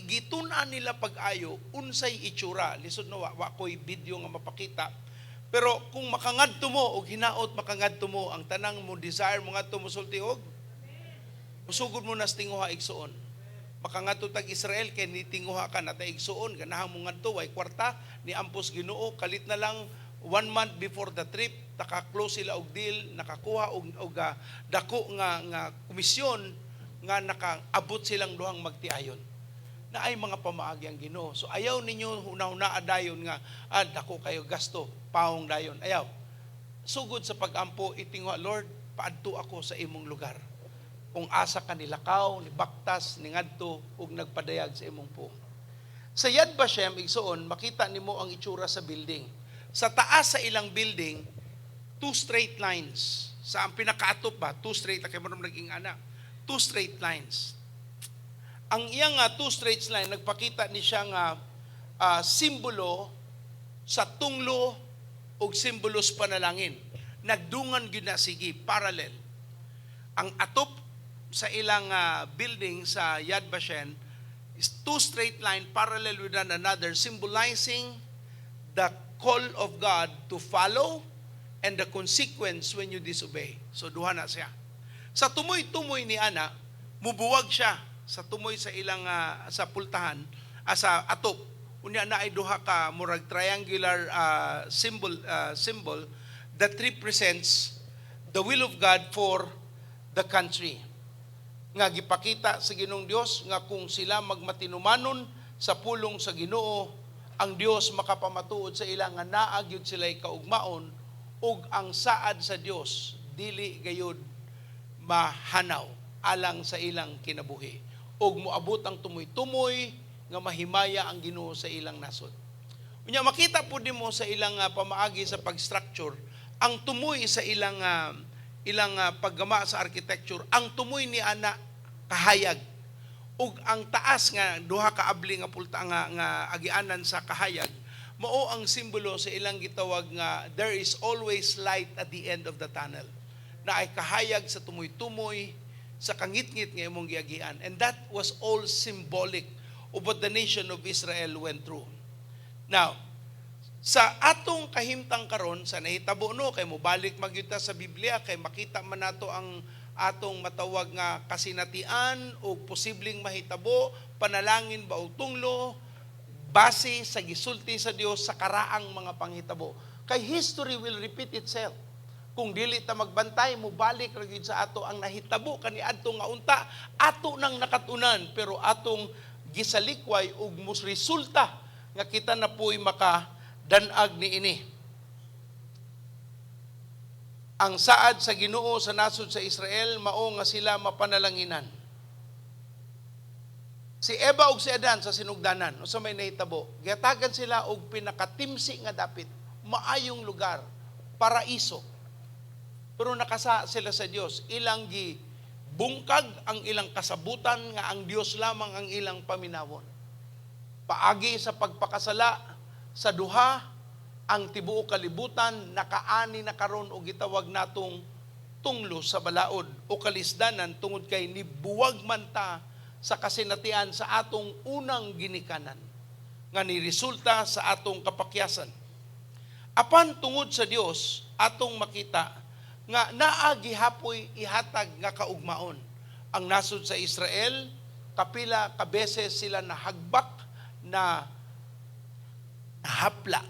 gitun-an nila pag-ayo unsay itsura. Lisod no wa ko'y video nga mapakita. Pero kung makangadto mo og hinaot makangadto mo, ang tanang mo desire mo ngadto, mo sulti og musugod mo na sa tinguha, igsuon. Makangadto tag Israel kay nitinguha ka na ta, igsuon, ganahan mo ngadto, way kwarta, ni ampos Ginoo, kalit na lang one month before the trip, naka-close sila og deal, nakakuha og dako nga komisyon nga nakaabot silang duhang magtiayon na ay mga pamaagi ang Ginoo. So ayaw ninyo huna-hunaa dayon nga dako kayo gasto, paong dayon. Ayaw. Sugod sa pagampo, itinguha, "Lord, paadto ako sa imong lugar." Kung asa ka nilakaw, ni baktas, ni ngadto ug nagpadayag sa imong puong. Sa Yad Vashem, igsuon, makita nimo ang itsura sa building. Sa taas sa ilang building, two straight lines. Sa ang pinakaatop ba, two straight, kay mo naging ana. Two straight lines. Ang iyang nga two straight line, nagpakita ni siya nga simbolo sa tunglo ug simbolo sa panalangin. Nagdungan gyud na sige, parallel. Ang atop sa ilang building sa Yad Vashem is two straight line parallel with one another, symbolizing the call of God to follow and the consequence when you disobey. So duha na siya. Sa tumoy-tumoy ni ana, mubuwag siya sa tumoy sa ilang sa pultahan, sa atop. Unya na ay duha ka murag triangular symbol that represents the will of God for the country nga gipakita sa Ginoong Dios nga kung sila magmatinumanon sa pulong sa Ginoo, ang Dios makapamatuod sa ila nga naa gyud sila kaugmaon ug ang saad sa Dios dili gayud mahanaw alang sa ilang kinabuhi ug moabot ang tumoy-tumoy nga mahimaya ang Ginoo sa ilang nasod. Unya makita pud nimo sa ilang pamaagi sa pag-structure ang tumoy sa ilang paggama sa architecture, ang tumoy ni ana kahayag ug ang taas nga duha ka abli nga pulta nga agianan sa kahayag mao ang simbolo sa ilang gitawag nga there is always light at the end of the tunnel, na ay kahayag sa tumoy-tumoy sa kangitngit nga imong giagian. And that was all symbolic of what the nation of Israel went through. Now, sa atong kahimtang karon sa nahitabo no, kay mobalik magyud ta sa Biblia kay makita man nato ang atong matawag nga kasinatian o posibleng mahitabo, panalangin ba o tunglo base sa gisulti sa Dios sa karaang mga panghitabo, kay history will repeat itself. Kung dili ta magbantay, mobalik ra gyud sa ato ang nahitabo kaniadto nga unta ato nang nakatunan pero atong gisalikway ug mus resulta nga kita na po'y makadanag niini. Ang saad sa Ginoo sa nasod sa Israel mao nga sila mapanalanginan. Si Eva ug si Adan sa sinugdanan, unsa may nahitabo? Gihatagan sila og pinakatimsi nga dapit, maayong lugar, paraiso. Pero nakasa sila sa Dios, ilang gi bungkag ang ilang kasabutan nga ang Dios lamang ang ilang paminawon. Paagi sa pagpakasala sa duha, ang tibuok kalibutan nakaani na karon og gitawag natong tunglo sa balaod o kalisdanan tungod kay nibuwag man ta sa kasinatian sa atong unang ginikanan nga niresulta sa atong kapakyasan. Apan tungod sa Dios atong makita nga naa gihapoy ihatag nga kaugmaon. Ang nasod sa Israel, kapila ka beses sila nahagbak na nahapla.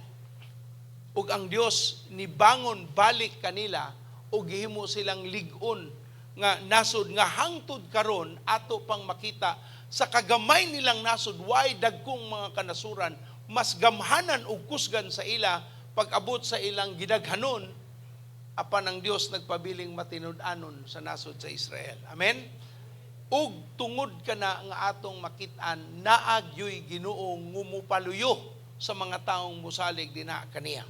Ug ang Dios nibangon balik kanila ug gihimo silang lig-on nga nasod nga hangtod karon ato pang makita sa kagamay nilang nasod, way dagkong mga kanasuran, mas gamhanan og kusgan sa ila pag-abot sa ilang gidaghanon, apan ang Dios nagpabiling matinud-anon sa nasod sa Israel. Amen. Ug tungod kana nga atong makit-an, naa gyoy Ginoo ngumupaluyo sa mga taong musalig dinha kaniya.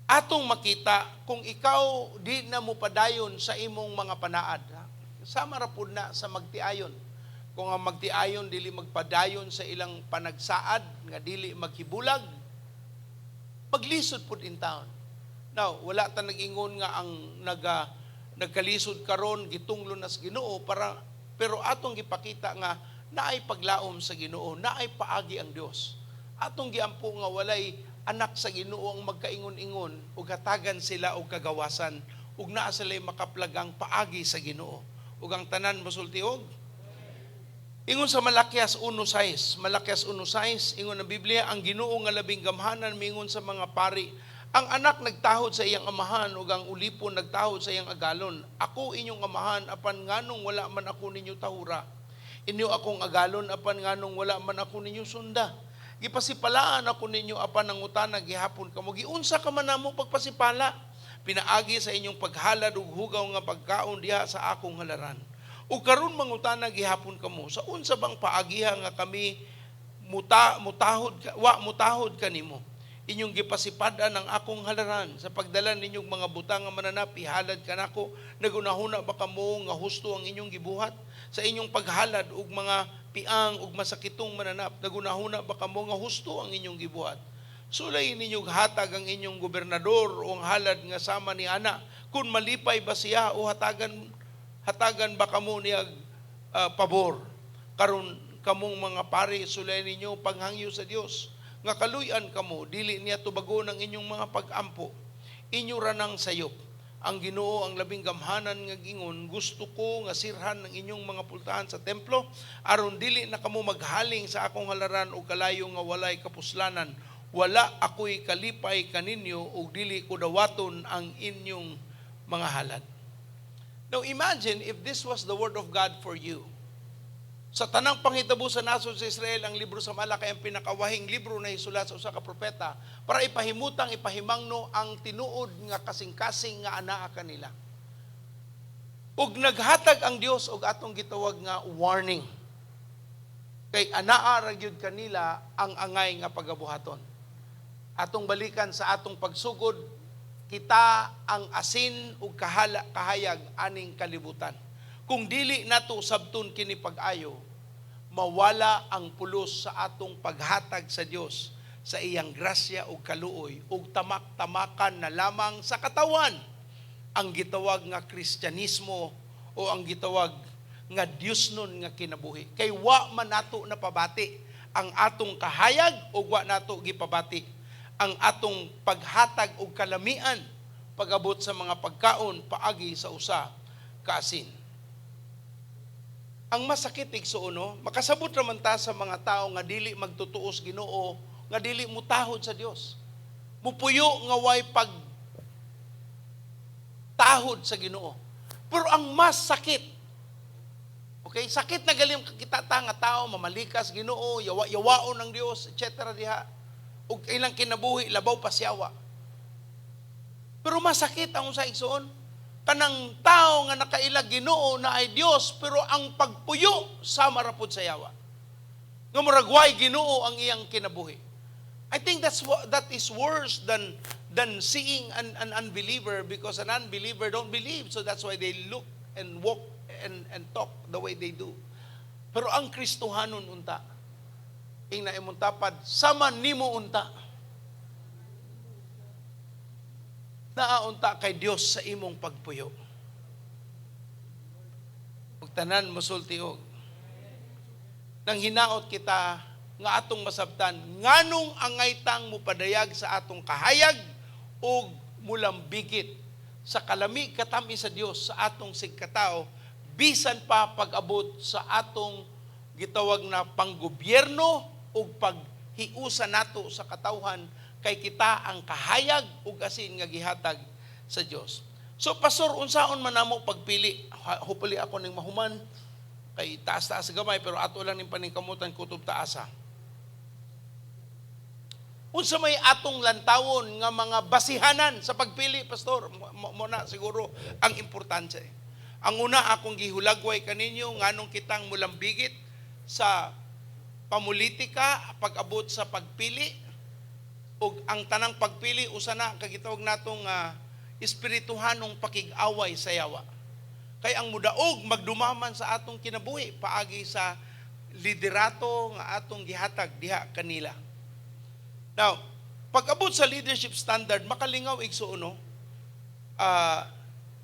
Atong makita kung ikaw di na mo padayon sa imong mga panaad. Ha? Sama ra pud na sa magtiayon. Kung ang magtiayon dili magpadayon sa ilang panagsaad nga dili maghibulag, maglisod pud in town. Now, wala ta nag-ingon nga ang nagkalisod karon gitunglo na sa Ginoo para, pero atong gipakita nga naay paglaom sa Ginoo, naay paagi ang Dios. Atong giampo nga walay anak sa Ginoo ang magkaingon-ingon ug hatagan sila og kagawasan ug naa sila makaplagang paagi sa Ginoo. Ug ang tanan mosulti og ingon sa Malakias 1:6, Malakias 1:6, ingon ang Biblia, ang Ginoo nga labing gamhanan mingon sa mga pari, ang anak nagtahod sa iyang amahan ug ang ulipon nagtahod sa iyang agalon. Ako inyong amahan, apan nganong wala man ako ninyo tahura? Inyo akong agalon, apan nganong wala man ako ninyo sunda? Gipasipalaan ako ninyo, apan nangutana gihapon kamo. Giunsa ka man namo pagpasipala? Pinaagi sa inyong paghalad ug hugaw nga pagkaon diha sa akong halaran. Ug karon mangutana gihapon kamo, sa unsa bang paagiha nga kami mutahod wa mutahod kanimo? Inyong gipasipad-an ang akong halaran sa pagdala ninyong mga butang nga mananap ihalad kanako. Nagunahuna ba kamo nga husto ang inyong gibuhat sa inyong paghalad og mga piang ug masakitong mananap? Nagunahuna ba kamo nga husto ang inyong gibuhat? Sulay ninyong hatag ang inyong gobernador o ang halad nga sama ni ana, kung malipay ba siya o hatagan hatagan ba kamo niya pabor. Karon kamong mga pari, sulay ninyo panghangyo sa Dios nga kaluy-an kamo, dili niya tubagon ang inyong mga pag-ampo. Inyo ra nang sayop. Ang Ginoo ang labing gamhanan nga gingon, gusto ko nga sirhan ang inyong mga pultahan sa templo aron dili na kamo maghaling sa akong halaran og kalayo nga walay kapuslanan. Wala ako'y kalipay kaninyo ug dili ko dawaton ang inyong mga halad. Now imagine if this was the word of God for you. Sa tanang panghitabo sa nasod sa Israel, ang libro sa Malakay ang pinakawahing libro na isulat sa usa ka propeta para ipahimutang, ipahimangno ang tinuod nga kasing-kasing nga anaa kanila. Ug naghatag ang Dios og atong gitawag nga warning. Kay anaa ra gyud kanila ang angay nga pagabuhaton. Atong balikan sa atong pagsugod, kita ang asin ug kahala kahayag aning kalibutan. Kung dili nato sabton kini pag-ayo, mawala ang pulos sa atong paghatag sa Dios sa iyang grasya ug kaluoy ug tamak-tamakan na lamang sa katawan ang gitawag nga Kristyanismo o ang gitawag nga Dios nun nga kinabuhi. Kay wa man nato napabati ang atong kahayag ug wa nato gipabati ang atong paghatag og kalamian pag-abot sa mga pagkaon paagi sa usa ka asin. Ang masakit, igsuon, no, makasabot raman ta sa mga tao nga dili magtutuos Ginoo, nga dili mutahod sa Dios. Mupuyo nga way pag tahod sa Ginoo. Pero ang mas sakit, Okay, sakit na galing kita ta nga tao mamalikas Ginoo, yawa yawaon ng Dios, etc. diha. Ug ilang kinabuhi labaw pa siyawa. Pero masakit ang usa, igsoon. Kanang tao nga nakaila Ginoo na ay Dios, pero ang pagpuyo sama ra pud sa yawa. Nga murag way Ginoo ang iyang kinabuhi. I think that is worse than seeing an unbeliever, because an unbeliever don't believe, so that's why they look and walk and talk the way they do. Pero ang Kristohanon unta, ing na imong tapad, sama nimo unta. Naa unta kay Dios sa imong pagpuyo. Ug tanan mosulti og nang hinaot kita nga atong masabtan nganong angay tang mupadayag sa atong kahayag ug mulambigit sa kalami katami sa Dios sa atong sigkatao bisan pa pag-abot sa atong gitawag na panggobyerno ug paghiusa nato sa katawhan, kay kita ang kahayag ug asin nga gihatag sa Dios. So pastor, unsaon man namo pagpili? Hopefully ako ning mahuman kay taas-taas gamay, pero ato lang ning paningkamutan kutob taasa. Unsa may atong lantawon nga mga basihanan sa pagpili, pastor? Mo na siguro ang importante. Ang una akong gihulagway kaninyo, nganong kitang mulambigit sa pamulitika pag-abot sa pagpili, ug ang tanang pagpili usa na kagitawag natong espirituhanong pakig-away sa yawa. Kay ang mudaog magdumaman sa atong kinabuhi paagi sa liderato nga atong gihatag diha kanila. Now, pag-abot sa leadership standard, makalingaw, igsuon, no?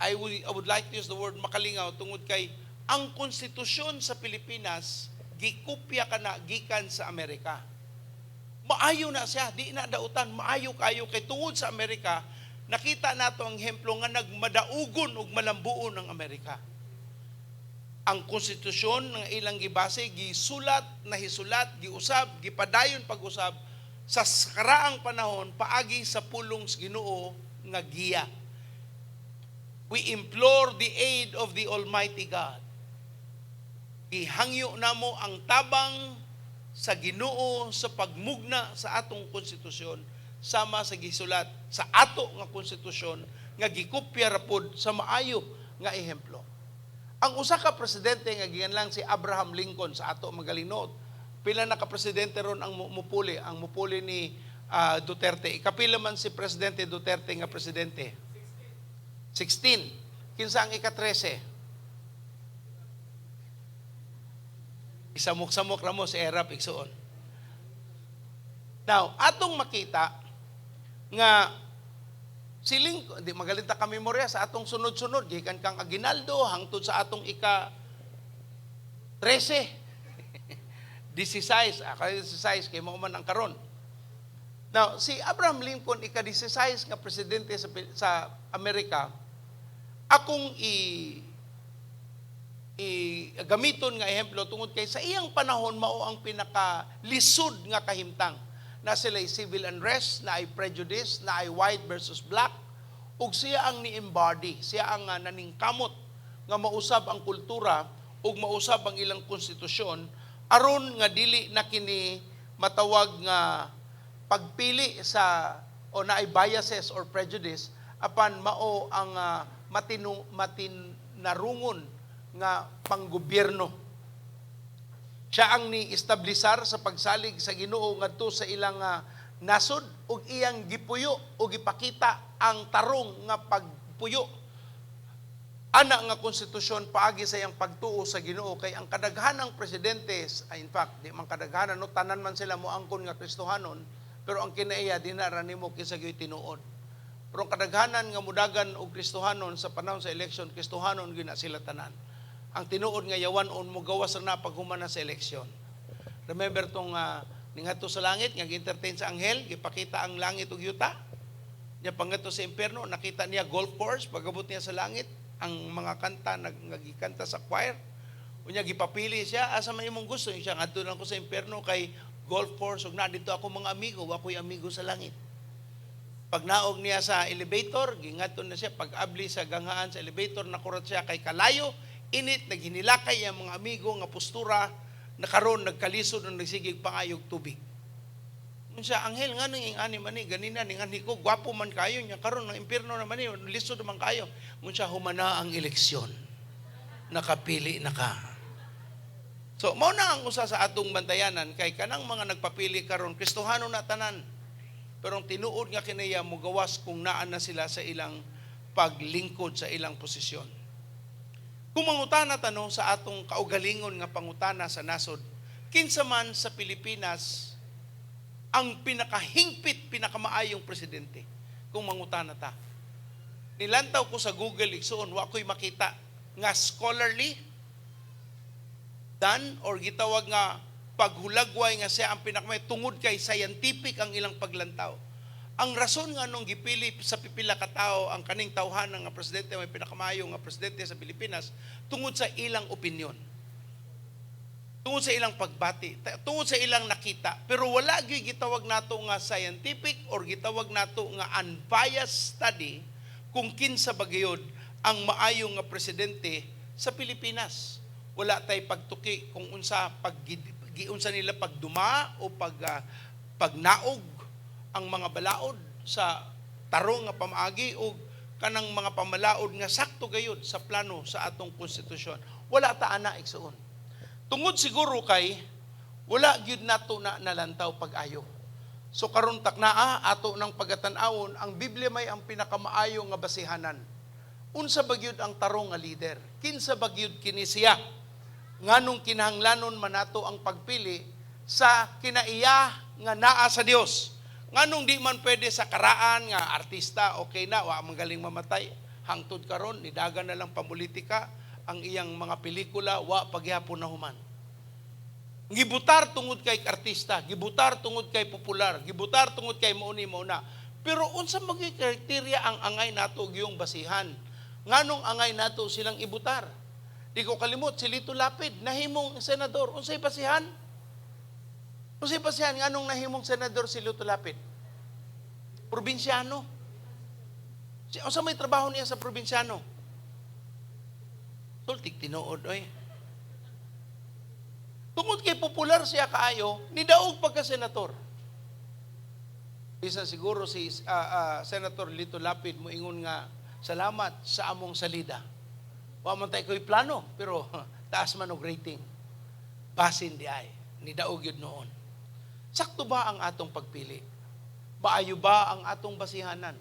I would like to use the word "makalingaw" tungod kay ang konstitusyon sa Pilipinas gikopya kana gikan sa Amerika. Maayo na siya, di na dautan, maayo kayo kay tungod sa Amerika, nakita nato ang ehemplo nga nagmadaugon ug malambuon ang Amerika. Ang konstitusyon ng ilang gibase, gisulat, nahisulat, giusab, gipadayon pag-usab sa karaang panahon paagi sa pulong sa Ginoo nga giya. We implore the aid of the Almighty God. Gihangyo namo ang tabang sa Ginoo sa pagmugna sa atong konstitusyon sama sa gisulat sa ato nga konstitusyon nga gikopya ra pod sa maayo nga ehemplo. Ang usa ka presidente nga giganlang si Abraham Lincoln sa ato magalinot. Pila na ka presidente ron ang mupuli, ang mupuli ni Duterte? Ikapila man si Presidente Duterte nga presidente? 16. Kinsa ang ika-13? Isamok-samok ra mo si Erap, igsuon. Now, atong makita nga si Lincoln, di magaling ta kami memorya sa atong sunod-sunod, gikan kang Aguinaldo hangtod sa atong ika 13. 16, kay 16 kay mao man ang karon. Now, si Abraham Lincoln, ika 16 nga presidente sa Amerika, akong i gamiton nga ehemplo tungod kay sa iyang panahon mao ang pinaka lisod nga kahimtang na sila civil unrest, na ay prejudice, na ay white versus black, ug siya ang ni-embody, siya ang naningkamot nga mausab ang kultura ug mausab ang ilang konstitusyon aron nga dili na kini matawag nga pagpili sa o naay biases or prejudice, apan mao ang matinarungon nga panggobyerno. Siya ang ni-establisar sa pagsalig sa Ginoo ngadto sa ilang nasod ug iyang gipuyo ug gipakita ang tarong nga pagpuyo ana nga konstitusyon paagi sa iyang pagtuo sa Ginoo, kay ang kadaghanang presidente ay, in fact, di man kadaghanan, no, tanan man sila moangkon nga Kristohanon, pero ang kinaiya di na ra nimo kinsa gyud tinuod. Pero ang kadaghanan nga mudagan og Kristohanon sa panahon sa election, Kristohanon gyud na sila tanan. Ang tinuod nga yawan-on mo gawas na paghuman na sa eleksyon. Remember tong ningadto sa langit nga gi-entertain sa anghel, gipakita ang langit ug yuta. Nya pangadto sa impierno, nakita niya golf course. Pagabot niya sa langit, ang mga kanta nagikanta sa choir. Unya gipapili siya, asa man imong gusto? Siya, ngadto lang ko sa impierno kay golf course ug na dito ako mga amigo, wa ko'y amigo sa langit. Pag naog niya sa elevator, gingadto na siya, pag abli sa ganghaan sa elevator, nakurat siya kay kalayo, Init, naghinilakay ang mga amigo nga postura na karon nagkalisod og nagsigig pangayog tubig. Unsa anghel nga nang ingani man ni ganina ning anhi ko, gwapo man kayo nya, karon ng impierno naman ni, lisod man kayo. Unsa, humana ang eleksyon. Nakapili na ka. So mao na ang usa sa atong bantayanan kay kanang mga nagpapili karon, Kristohano na tanan. Pero ang tinuod nga kinaya mogawas kung naa na sila sa ilang paglingkod sa ilang posisyon. Kung mangutana tanong sa atong kaugalingon nga pangutana sa nasod, kinsa man sa Pilipinas ang pinakahingpit, pinakamaayong presidente? Kung mangutana ta. Nilantaw ko sa Google, igsuon, wa ko'y makita nga scholarly done or gitawag nga paghulagway nga siya ang pinakamay tungod kay scientific ang ilang paglantaw. Ang rason nga nung gipili sa pipila ka tawo ang kaning tawhana nga presidente may pinakamaayo nga presidente sa Pilipinas tungod sa ilang opinion. Tungod sa ilang pagbati, tungod sa ilang nakita. Pero wala gyud gitawag nato nga scientific or gitawag nato nga unbiased study kung kinsa ba gyud ang maayo nga presidente sa Pilipinas. Wala tay pagtuki kung unsa pag giunsa nila pagduma o pagnaog ang mga balaod sa tarong nga pamaagi o kanang mga pamalaod nga sakto gayud sa plano sa atong konstitusyon. Wala ta ana, igsuon. Tungod siguro kay wala gyud nato na nalantaw pag-ayo. So karon taknaa ato ng pagatan-awon ang Biblia may ang pinakamaayo nga basihanan. Unsa ba gyud ang tarong nga leader? Kinsa ba gyud kini siya? Nganong kinahanglanon man nato ang pagpili sa kinaiya nga naa sa Dios? Nganong di man pwede sa karaan nga artista, okay na, wa man galing mamatay. Hangtod karon nidagan na lang pamulitika ang iyang mga pelikula, wa pagyapon na human. Gibutar tungod kay artista, gibutar tungod kay popular, gibutar tungod kay mauni mauna. Pero unsa magi criteria ang angay nato giyong basihan? Nganong angay nato silang ibutar? Di ko kalimot si Lito Lapid nahimong senador. Unsay basihan? Unsay basihan nganong nahimong senador si Lito Lapid? Probinsyano. Unsa may trabaho niya sa probinsyano? Sultig tinuod oy. Tungod kay popular siya kaayo, nidaog pagka senator. Bisan siguro si Senator Lito Lapid moingon nga salamat sa among salida. Wa man tay ko'y plano, pero taas man og rating. Basin di ay, nidaog yun noon. Sakto ba ang atong pagpili? Maayo ba ang atong basihanan?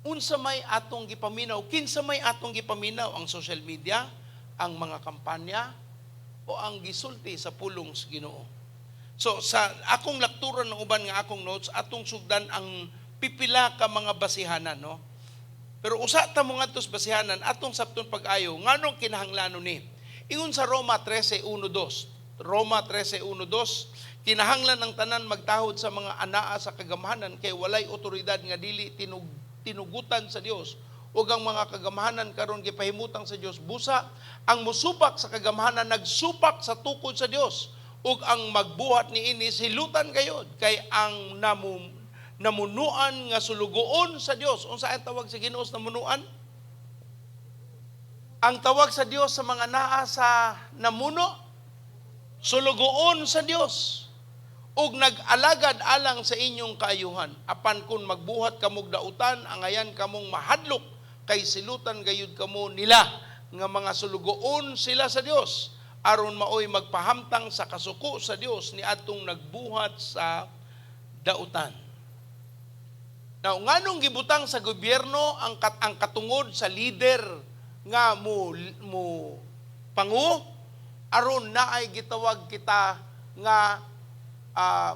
Unsa may atong gipaminaw? Kinsa may atong gipaminaw? Ang social media, ang mga kampanya, o ang gisulti sa pulong sa Ginoo? So sa akong lektura ng uban nga akong notes, atong sugdan ang pipila ka mga basihanan, no? Pero usa ta mo ngadto sa basihanan, atong sabton pag-ayo nganong kinahanglanon ni. Ingon sa Roma 13:1-2. Roma 13:1-2, kinahanglan ng tanan magtahod sa mga anaa sa kagamhanan kay walay otoridad nga dili tinugutan sa Dios ug ang mga kagamhanan karon gipahimutang sa Dios. Busa ang musupak sa kagamhanan nagsupak sa tukod sa Dios ug ang magbuhat niini silutan gayod kay ang namunuan nga sulugoon sa Dios. Unsa ang tawag sa Ginoo sa namunuan? Ang tawag sa Dios sa mga naa sa namuno, sulugoon sa Dios ug nag-alagad alang sa inyong kaayuhan. Apan kung magbuhat kamog dautan, angayan kamong mahadlok kay silutan gayud kamo nila nga mga sulugoon sila sa Dios aron maoy magpahamtang sa kasuko sa Dios ni atong nagbuhat sa dautan. Now, nganong gibutang sa gobyerno ang katungod sa leader nga mo pangu aron naay gitawag kita nga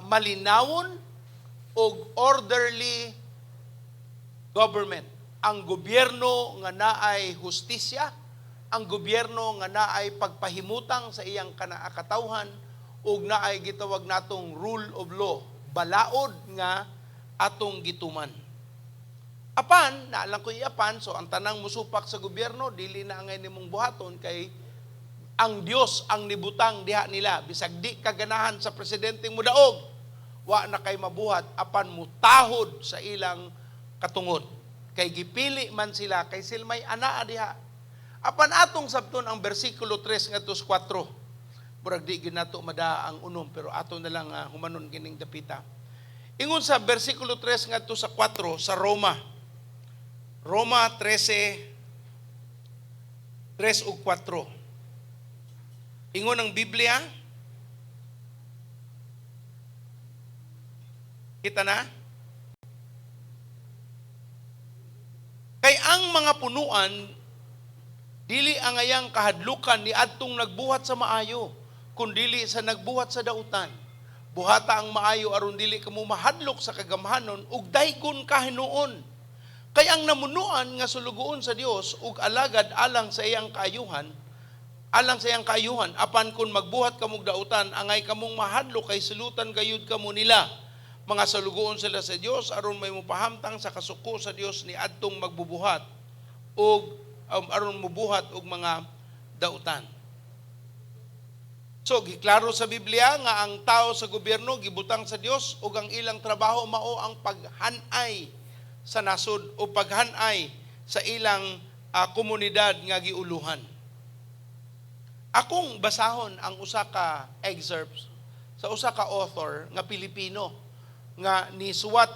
malinawon og orderly government. Ang gobyerno nga naay hustisya, ang gobyerno nga naay pagpahimutang sa iyang katawhan ug naay gitawag natong rule of law, balaod nga atong gituman. Apan, naalang ko iapan, so ang tanang musupak sa gobyerno, dili na angay nimong buhaton kay ang Dios ang nibutang diha nila. Bisag di kaganahan sa presidente mo daog, wa na kay mabuhat apan mutahod sa ilang katungod. Kay gipili man sila, kay sila may anaa diha. Apan atong sabton ang bersikulo 3 ngadto sa 4. Murag di gyud nato mada ang unom, pero ato na lang humanon kining dapita. Ingon sa bersikulo 3 ngadto sa 4 sa Roma. Roma 13 3 ug 4. Ingon ang Biblia, kita na? Kay ang mga punuan dili angayang kahadlukan ni adtong nagbuhat sa maayo, kundili sa nagbuhat sa dautan. Buhata ang maayo aron dili kamo mahadlok sa kagamhanon ug daygon kahinuon. Kay ang namunuan nga sulugoon sa Dios ug alagad alang sa iyang kaayuhan, alang sa iyang kaayuhan, apan kun magbuhat kamog dautan, angay kamong mahadlok kay silutan gayud kamo nila. Mga salugoon sila sa Dios aron may mopahamtang sa kasuko sa Dios ni adtong magbubuhat og aron mubuhat og mga dautan. So giklaro sa Biblia nga ang tao sa gobyerno gibutang sa Dios ug ang ilang trabaho mao ang paghanay sa nasod o paghanay sa ilang komunidad nga giuluhan. Akong basahon ang usa ka excerpt sa usa ka author nga Pilipino nga nisuwat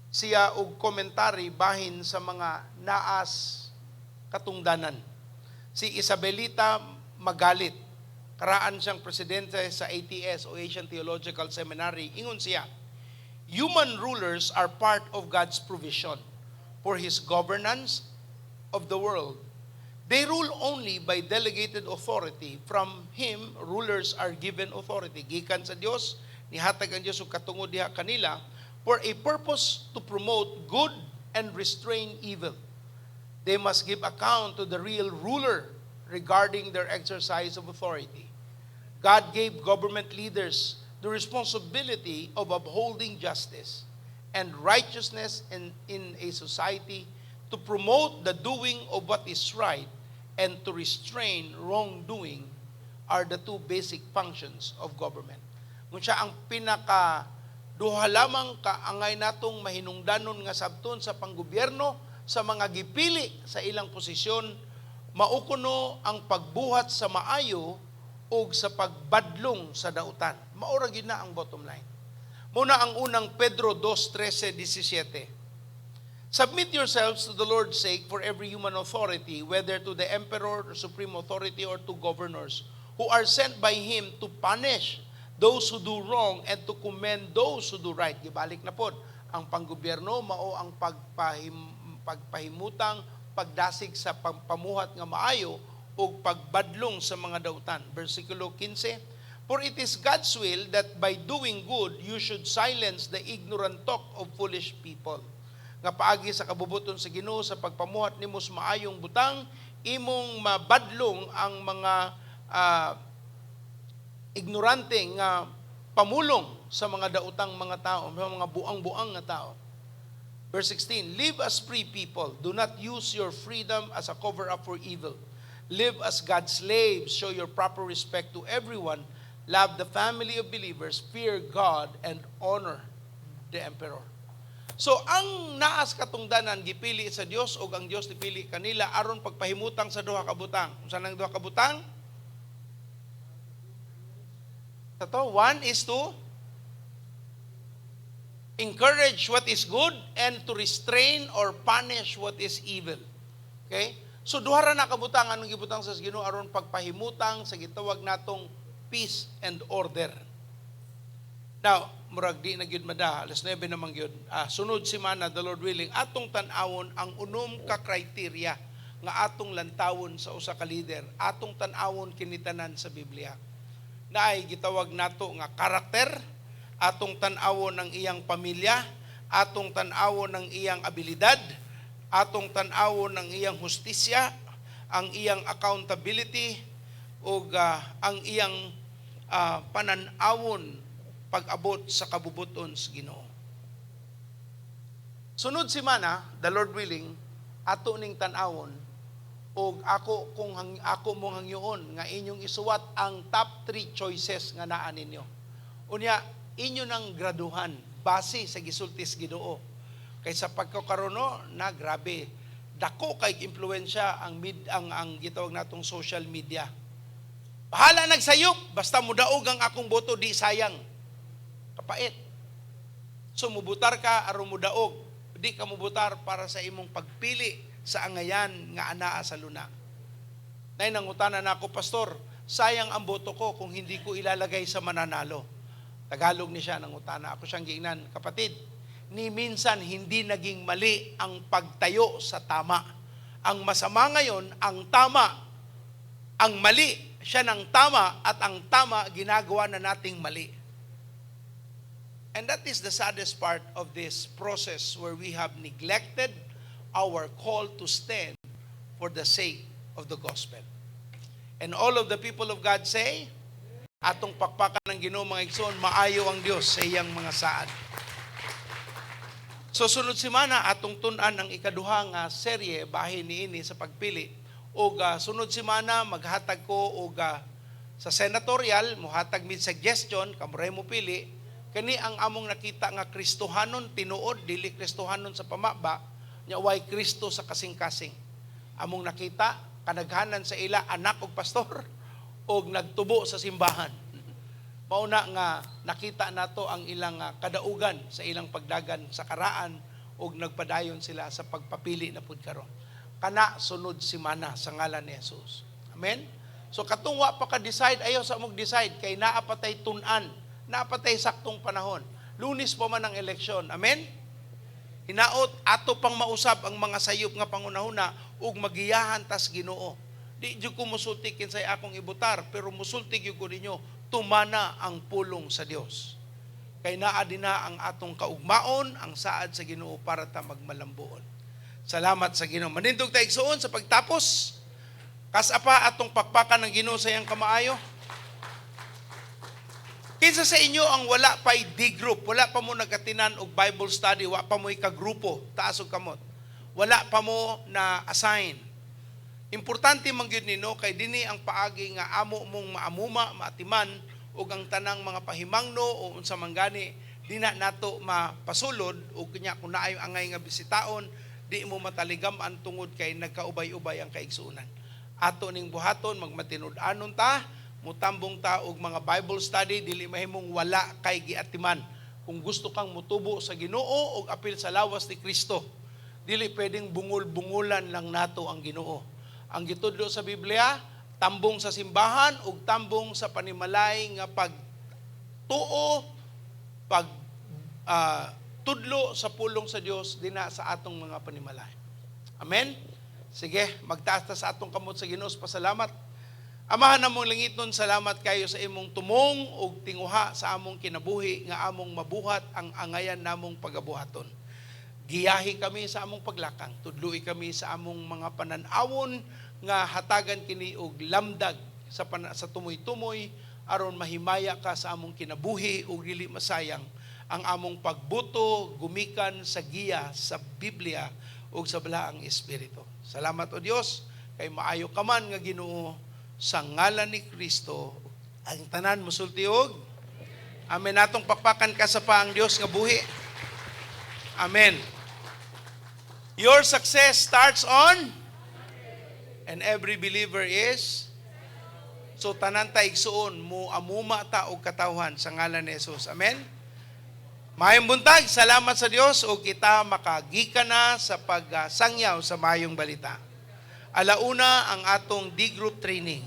siya og komentary bahin sa mga naas katungdanan. Si Isabelita Magalit, karaan siyang presidente sa ATS o Asian Theological Seminary. Ingon siya, "Human rulers are part of God's provision for His governance of the world. They rule only by delegated authority. From Him, rulers are given authority." Gikan sa Dios, nihatag ang Dios og katungod diha kanila for a purpose to promote good and restrain evil. They must give account to the real ruler regarding their exercise of authority. God gave government leaders the responsibility of upholding justice and righteousness in a society, to promote the doing of what is right and to restrain wrongdoing are the two basic functions of government. Kung siya ang pinaka duha lamang kaangay natong mahinungdanon nga sabton sa panggobyerno sa mga gipili sa ilang posisyon, mao kuno ang pagbuhat sa maayo ug sa pagbadlong sa dautan. Mao ra gyud na ang bottom line. Muna ang unang Pedro 2:13, 17. "Submit yourselves to the Lord's sake for every human authority, whether to the emperor or supreme authority or to governors, who are sent by him to punish those who do wrong and to commend those who do right." Gibalik na pod ang panggobyerno mao ang pagpahimutang, pagdasig sa pamuhat nga maayo ug pagbadlong sa mga dautan. Versikulo 15, "For it is God's will that by doing good, you should silence the ignorant talk of foolish people." Nga paagi sa kabubuton sa Ginoo sa pagpamuhat nimo sa maayong butang, imong mabadlong ang mga ignorante nga pamulong sa mga dautang mga tao, mga buang-buang nga tao. Verse 16, "Live as free people. Do not use your freedom as a cover-up for evil. Live as God's slaves. Show your proper respect to everyone. Love the family of believers. Fear God and honor the emperor." So ang naas katungdanan gipili sa Dios ug ang Dios gipili kanila aron pagpahimutang sa duha ka butang. Unsa nang duha ka butang? Ato, one is to encourage what is good and to restrain or punish what is evil. Okay? So duha ra na kabutang anong gibutang sa Ginoo aron pagpahimutang sa gitawag natong peace and order. Now, murag di na gyud mada, alas 9 naman gyud. Sunod semana, the Lord willing, atong tan-awon ang unom ka criteria nga atong lantawon sa usa ka leader. Atong tan-awon kini tanan sa Biblia. Naay gitawag nato nga karakter, atong tan-awon ang iyang pamilya, atong tan-awon ang iyang abilidad, atong tan-awon ang iyang hustisya, ang iyang accountability, ug ang iyang panan-awon pag-abot sa kabubuton sa Ginoo. Sunod semana, the Lord willing, ato ning tan-awon ug ako kung ako mong hangyoon nga inyong isuwat ang top 3 choices nga naa ninyo. Unya inyo nang graduhan base sa gisulti sa Ginoo. Kaysa pagkakarono na grabe Dako kay impluwensya ang mid ang gitawag natong social media. Bahala nagsayop, basta mudaog ang akong boto, di sayang. Kapait. So mubutar ka aron mudaog, di ka mubutar para sa imong pagpili sa angayan nga anaa sa luna. Nay nangutana na ako, "Pastor, sayang ang boto ko kung hindi ko ilalagay sa mananalo." Tagalog ni siya nangutana. Ako siyang giingnan, "Kapatid, ni minsan hindi naging mali ang pagtayo sa tama. Ang masama ngayon, ang tama, ang mali, siya ng tama, at ang tama, ginagawa na nating mali." And that is the saddest part of this process where we have neglected our call to stand for the sake of the gospel. And all of the people of God say, atong pakpakan ng Ginoo, mga igsoon, maayo ang Dios sa iyang mga saad. So sunod semana atong tun-an ang ikaduha nga serye bahin niini sa pagpili. Og sunod semana maghatag ko og sa senatorial, muhatag mid suggestion kamuray mo pili. Kani ang among nakita nga Kristohanon tinuod, dili Kristohanon sa pamaba nya, way Kristo sa kasing-kasing. Among nakita, kadaghanan sa ila anak og pastor og nagtubo sa simbahan. Mauna nga nakita nato ang ilang kadaugan sa ilang pagdagan sa karaan ug nagpadayon sila sa pagpapili na pud karon. Kana sunod semana sa ngalan ni Jesus. Amen. So katong wa pa ka decide, ayaw sa mog decide kay naa pa tay tun-an, naa pa tay saktong panahon. Lunes pa man ang eleksyon. Amen. Hinaot ato pang mausab ang mga sayop nga pangunahuna ug magiyahan tas Ginoo. Di jud ko musulti kinsay akong ibutar, pero musulti gyud ko ninyo, tumana ang pulong sa Dios. Kay naa din na ang atong kaugmaon, ang saad sa Ginoo para ta magmalambuon. Salamat sa Ginoo. Manindog ta, igsuon, sa pagtapos. Kas-a pa atong pakpakan ng Ginoo sa iyang kamaayo. Kinsa sa inyo ang wala pa'y D group, wala pa mo nagatinan og Bible study, wa pa mo kagrupo, taas og kamot? Wala pa mo na assign. Importante man gyud nino kay dinhi ang paagi nga amo mong maamuma, maatiman ug ang tanang mga pahimangno o unsa man gani dina nato mapasulod ug kanya kung naay angay nga bisitaon, di mo mataligam-an tungod kay nagkaubay-ubay ang kaigsuonan. Ato ning buhaton, magmatinud-anon ta, mutambong ta og mga Bible study, dili mahimong wala kay giatiman. Kung gusto kang mutubo sa Ginoo og apil sa lawas ni Kristo, dili pwedeng bungol-bungulan lang nato ang Ginoo. Ang gitudlo sa Biblia, tambong sa simbahan ug tambong sa panimalay nga pagtuo, pag tudlo sa pulong sa Dios dina sa atong mga panimalay. Amen. Sige, magtaas ta sa atong kamot sa Ginoo pasalamat. Amahan namong langitnon, salamat kayo sa imong tumong ug tinguha sa among kinabuhi nga among mabuhat ang angayan namong pagabuhaton. Giyahi kami sa among paglakang, tudloi kami sa among mga panan-awon nga hatagan kini og lamdag sa tumoy-tumoy aron mahimaya ka sa among kinabuhi ug dili masayang ang among pagbuto gumikan sa giya sa Biblia ug sa Balaang Espiritu. Salamat, O Dios, kay maayo ka man nga Ginoo. Sa ngalan ni Kristo ang tanan musulti og amen. Natong pakpakan ka sa pa ang Dios nga buhi. Amen. Your success starts on and every believer is. So tanan ta, igsuon, mo amuma ta og katawhan sa ngalan ni Jesus. Amen. Maayong buntag, salamat sa Dios ug kita makagika na sa pagsangyaw sa maayong balita. Alauna ang atong D group training.